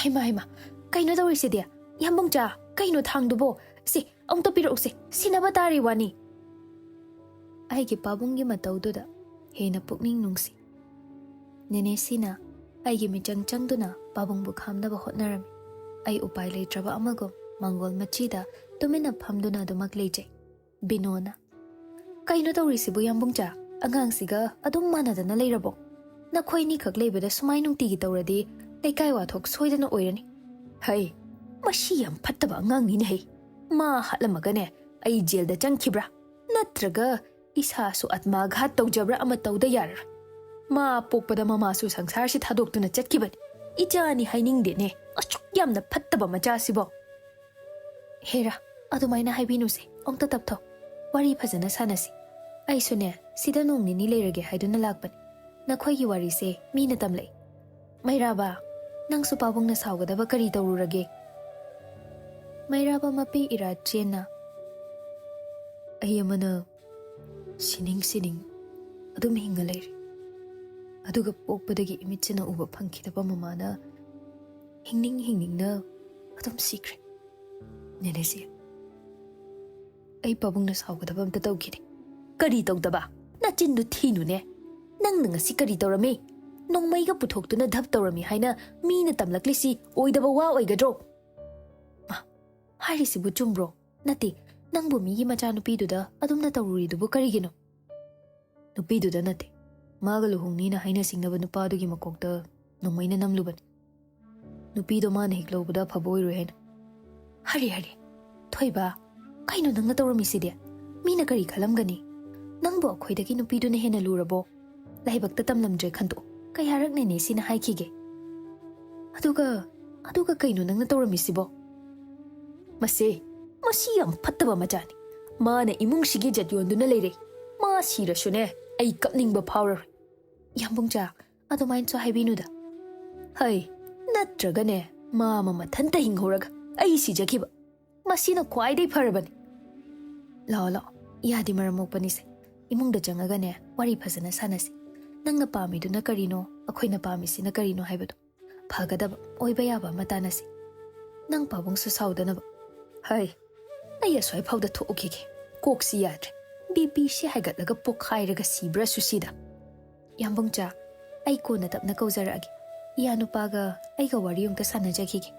ꯍꯩꯃꯥ, ꯍꯩꯃꯥ, ꯀꯩꯅꯣ ꯇꯧꯔꯤꯁꯤꯗꯤ? ꯌꯥꯝꯕꯨꯡꯆꯥ, ꯀꯩꯅꯣ ꯊꯥꯡꯗꯨꯕꯣ? ꯁꯤ, ꯑꯃꯨꯛꯇ ꯄꯤꯔꯛꯎꯁꯦ, ꯁꯤꯟꯅꯕ ꯇꯥꯔꯦ ꯋꯥꯅꯤ꯫ ꯑꯩꯒꯤ ꯄꯥꯕꯨꯡꯒꯤ ꯃꯇꯧꯗꯨꯗ ꯍꯦꯟꯅ ꯄꯨꯛꯅꯤꯡ ꯅꯨꯡꯁꯤ꯫ ꯅꯦꯅꯦꯁꯤꯅ ꯑꯩꯒꯤ ꯃꯤꯆꯪ ꯆꯪꯗꯨꯅ ꯄꯥꯕꯨꯡꯕꯨ ꯈꯥꯝꯅꯕ ꯍꯣꯠꯅꯔꯝꯃꯤ꯫ ꯑꯩ ꯎꯄꯥꯏ ꯂꯩꯇ꯭ꯔꯕ ꯑꯃꯒꯨꯝ ꯃꯪꯒꯣꯜ ꯃꯆꯤꯗ ꯇꯨꯃꯤꯟꯅ ꯐꯝꯗꯨꯅ ꯑꯗꯨꯃꯛ ꯂꯩꯖꯩ꯫ ꯕꯤꯅꯣꯅ, "ꯀꯩꯅꯣ ꯇꯧꯔꯤꯁꯤꯕꯨ ꯌꯥꯝꯕꯨꯡꯆꯥ? ꯑꯉꯥꯡꯁꯤꯒ ꯑꯗꯨꯝ ꯃꯥꯟꯅꯗꯅ ꯂꯩꯔꯕꯣ? ꯅꯈꯣꯏꯅꯤꯈꯛ ꯂꯩꯕꯗ ꯁꯨꯃꯥꯏ ꯅꯨꯡꯇꯤꯒꯤ ꯇꯧꯔꯗꯤ ꯂꯩꯀꯥꯏ ꯋꯥꯊꯣꯛ ꯁꯣꯏꯗꯅ ꯑꯣꯏꯔꯅꯤ꯫ ꯍꯩ, ꯃꯁꯤ ꯌꯥꯝ ꯐꯠꯇꯕ ꯑꯉꯥꯡꯅꯤꯅꯦ ꯍꯩ꯫ ꯃꯥ ꯍꯥꯠꯂꯝꯃꯒꯅꯦ ꯑꯩ ꯖꯦꯜꯗ ꯆꯪꯈꯤꯕ꯭ꯔꯥ? ꯅꯠꯇ꯭ꯔꯒ ꯏꯁꯥꯁꯨ ꯑꯥꯠꯃꯥꯘꯥꯠ ꯇꯧꯖꯕ꯭ꯔꯥ? ꯑꯃ ꯇꯧꯗ ꯌꯥꯔꯔꯣꯏ꯫ ꯃꯥ ꯄꯣꯛꯄꯗ ꯃꯃꯥꯁꯨ ꯁꯪꯁꯥꯔꯁꯤ ꯊꯥꯗꯣꯛꯇꯨꯅ ꯆꯠꯈꯤꯕꯅꯤ꯫ ꯏꯆꯥꯅꯤ ꯍꯥꯏꯅꯤꯡꯗꯦꯅꯦ, ꯑꯁꯨꯛ ꯌꯥꯝꯅ ꯐꯠꯇꯕ ꯃꯆꯥꯁꯤꯕꯣ꯫" "ꯍꯦꯔꯥ, ꯑꯗꯨꯃꯥꯏꯅ ꯍꯥꯏꯕꯤꯅꯨꯁꯦ, ꯑꯃꯨꯛꯇ ꯇꯞꯊꯧ, ꯋꯥꯔꯤ ꯐꯖꯅ ꯁꯥꯟꯅꯁꯤ꯫ ꯑꯩꯁꯨꯅꯦ, ꯁꯤꯗ ꯅꯣꯡ ꯅꯤꯅꯤ ꯂꯩꯔꯒꯦ ꯍꯥꯏꯗꯨꯅ ꯂꯥꯛꯄꯅꯤ꯫ ꯅꯈꯣꯏꯒꯤ ꯋꯥꯔꯤꯁꯦ ꯃꯤꯅ ꯇꯝꯂꯛꯏ꯫ ꯃꯩꯔꯥꯕ, ꯅꯪꯁꯨ ꯄꯥꯕꯨꯡꯅ ꯁꯥꯎꯒꯗꯕ ꯀꯔꯤ ꯇꯧꯔꯨꯔꯒꯦ?" ꯃꯩꯔꯥꯕ ꯃꯄꯤ ꯏꯔꯥ ꯆꯦꯟꯅ, "ꯑꯩ ꯑꯃꯅ ꯁꯤꯅꯤꯡ ꯁꯤꯅꯤꯡ ꯑꯗꯨꯝ ꯍꯤꯡꯉ ꯂꯩꯔꯦ꯫ ꯑꯗꯨꯒ ꯄꯣꯛꯄꯗꯒꯤ ꯏꯃꯤꯠꯁꯤꯅ ꯎꯕ ꯐꯪꯈꯤꯗꯕ ꯃꯃꯥꯅ ꯍꯤꯡꯅꯤꯡ ꯍꯤꯡꯅꯤꯡꯅ ꯑꯗꯨꯝ ꯁꯤꯈ꯭ꯔꯦ꯫ ꯅꯦꯅꯦꯁꯤ, ꯑꯩ ꯄꯥꯕꯨꯡꯅ ꯁꯥꯎꯒꯗꯕ ꯑꯝꯇ ꯇꯧꯈꯤꯗꯦ꯫ ꯀꯔꯤ ꯇꯧꯗꯕ? ꯅꯆꯤꯟꯗꯨ ꯊꯤꯅꯨꯅꯦ꯫ ꯅꯪꯅ ꯉꯁꯤ ꯀꯔꯤ ꯇꯧꯔꯝꯃꯤ? ꯅꯣꯡꯃꯩꯒ ꯄꯨꯊꯣꯛꯇꯨꯅ ꯙꯞ ꯇꯧꯔꯝꯃꯤ ꯍꯥꯏꯅ ꯃꯤꯅ ꯇꯝꯂꯛꯂꯤꯁꯤ ꯑꯣꯏꯗꯕ ꯋꯥ ꯑꯣꯏꯒꯗ꯭ꯔꯣ? ꯃꯥ, ꯍꯥꯏꯔꯤꯁꯤꯕꯨ ꯆꯨꯝꯕ꯭ꯔꯣ? ꯅꯠꯇꯦ, ꯅꯪꯕꯨ ꯃꯤꯒꯤ ꯃꯆꯥꯅꯨꯄꯤꯗꯨꯗ ꯑꯗꯨꯝꯅ ꯇꯧꯔꯨꯔꯤꯗꯨꯕꯨ ꯀꯔꯤꯒꯤꯅꯣ? ꯅꯨꯄꯤꯗꯨꯗ ꯅꯠꯇꯦ, ꯃꯥꯒ ꯂꯨꯍꯣꯡꯅꯤꯅ ꯍꯥꯏꯅ ꯁꯤꯡꯅꯕ ꯅꯨꯄꯥꯗꯨꯒꯤ ꯃꯀꯣꯛꯇ ꯅꯣꯡꯃꯩꯅ ꯅꯝꯂꯨꯕꯅꯤ꯫ ꯅꯨꯄꯤꯗꯣ ꯃꯥꯅ ꯍꯦꯛ ꯂꯧꯕꯗ ꯑꯐꯕ ꯑꯣꯏꯔꯣꯏ ꯍꯥꯏꯅ꯫ ꯍꯔꯦ, ꯍꯔꯦ, ꯊꯣꯏꯕ, ꯀꯩꯅꯣ ꯅꯪꯅ ꯇꯧꯔꯝꯃꯤꯁꯤꯗꯤ? ꯃꯤꯅ ꯀꯔꯤ ꯈꯜꯂꯝꯒꯅꯤ? ꯅꯪꯕꯨ ꯑꯩꯈꯣꯏꯗꯒꯤ ꯅꯨꯄꯤꯗꯨꯅ ꯍꯦꯟꯅ ꯂꯨꯔꯕꯣ? ꯂꯥꯏꯕꯛꯇ ꯇꯝꯂꯝꯗ꯭ꯔꯦ ꯈꯟꯗꯣꯛꯑꯣ꯫ ꯀꯌꯥꯔꯛ ꯅꯦꯅꯦꯁꯤꯅ ꯍꯥꯏꯈꯤꯒꯦ? ꯑꯗꯨꯒ, ꯑꯗꯨꯒ ꯀꯩꯅꯣ ꯅꯪꯅ ꯇꯧꯔꯝꯃꯤꯁꯤꯕꯣ? ꯃꯁꯦ, ꯃꯁꯤ ꯌꯥꯝ ꯐꯠꯇꯕ ꯃꯆꯥꯅꯤ꯫ ꯃꯥꯅ ꯏꯃꯨꯡꯁꯤꯒꯤ ꯏꯖꯠ ꯌꯣꯟꯗꯨꯅ ꯂꯩꯔꯦ꯫ ꯃꯥ ꯁꯤꯔꯁꯨꯅꯦ, ꯑꯩ ꯀꯞꯅꯤꯡꯕ ꯐꯥꯎꯔꯔꯣꯏ꯫ ꯌꯥꯝꯕꯨꯡꯆꯥ, ꯑꯗꯨꯃꯥꯏꯅꯁꯨ ꯍꯥꯏꯕꯤꯅꯨꯗ꯫ ꯍꯩ, ꯅꯠꯇ꯭ꯔꯒꯅꯦ, ꯃꯥ ꯑꯃ ꯃꯊꯟꯇ ꯍꯤꯡꯍꯧꯔꯒ ꯑꯩ ꯁꯤꯖꯈꯤꯕ, ꯃꯁꯤꯅ ꯈ꯭ꯋꯥꯏꯗꯒꯤ ꯐꯔꯕꯅꯤ꯫ ꯂꯥꯛꯑꯣ, ꯂꯥꯛꯑꯣ, ꯌꯥꯗꯤ ꯃꯔꯝ ꯃꯣꯛꯄꯅꯤꯁꯦ꯫ ꯏꯃꯨꯡꯗ ꯆꯪꯉꯒꯅꯦ, ꯋꯥꯔꯤ ꯐꯖꯅ ꯁꯥꯟꯅꯁꯤ꯫ ꯅꯪꯅ ꯄꯥꯝꯃꯤꯗꯨꯅ ꯀꯔꯤꯅꯣ, ꯑꯩꯈꯣꯏꯅ ꯄꯥꯝꯃꯤꯁꯤꯅ ꯀꯔꯤꯅꯣ ꯍꯥꯏꯕꯗꯣ ꯐꯒꯗꯕ, ꯑꯣꯏꯕ ꯌꯥꯕ ꯑꯃ ꯇꯥꯟꯅꯁꯤ꯫ ꯅꯪ ꯄꯥꯕꯨꯡꯁꯨ ꯁꯥꯎꯗꯅꯕ꯫ ꯍꯩ, ꯑꯩ ꯑꯁ꯭ꯋꯥꯏ ꯐꯥꯎꯗ ꯊꯣꯛꯎꯈꯤꯒꯦ꯫ ꯀꯣꯛꯁꯤ ꯌꯥꯗ꯭ꯔꯦ꯫ ꯕꯤ ꯄꯤꯁꯤ ꯍꯥꯏꯒꯠꯂꯒ ꯄꯣꯛꯈꯥꯏꯔꯒ ꯁꯤꯕ꯭ꯔꯥꯁꯨ ꯁꯤꯗ꯫ ꯌꯥꯝꯕꯨꯡꯆꯥ, ꯑꯩ ꯀꯣꯟꯅ ꯇꯞꯅ ꯀꯧꯖꯔꯛꯑꯒꯦ꯫ ꯏꯌꯥ ꯅꯨꯄꯥꯒ ꯑꯩꯒ ꯋꯥꯔꯤ ꯑꯃꯨꯛꯇ ꯁꯥꯟꯅꯖꯈꯤꯒꯦ꯫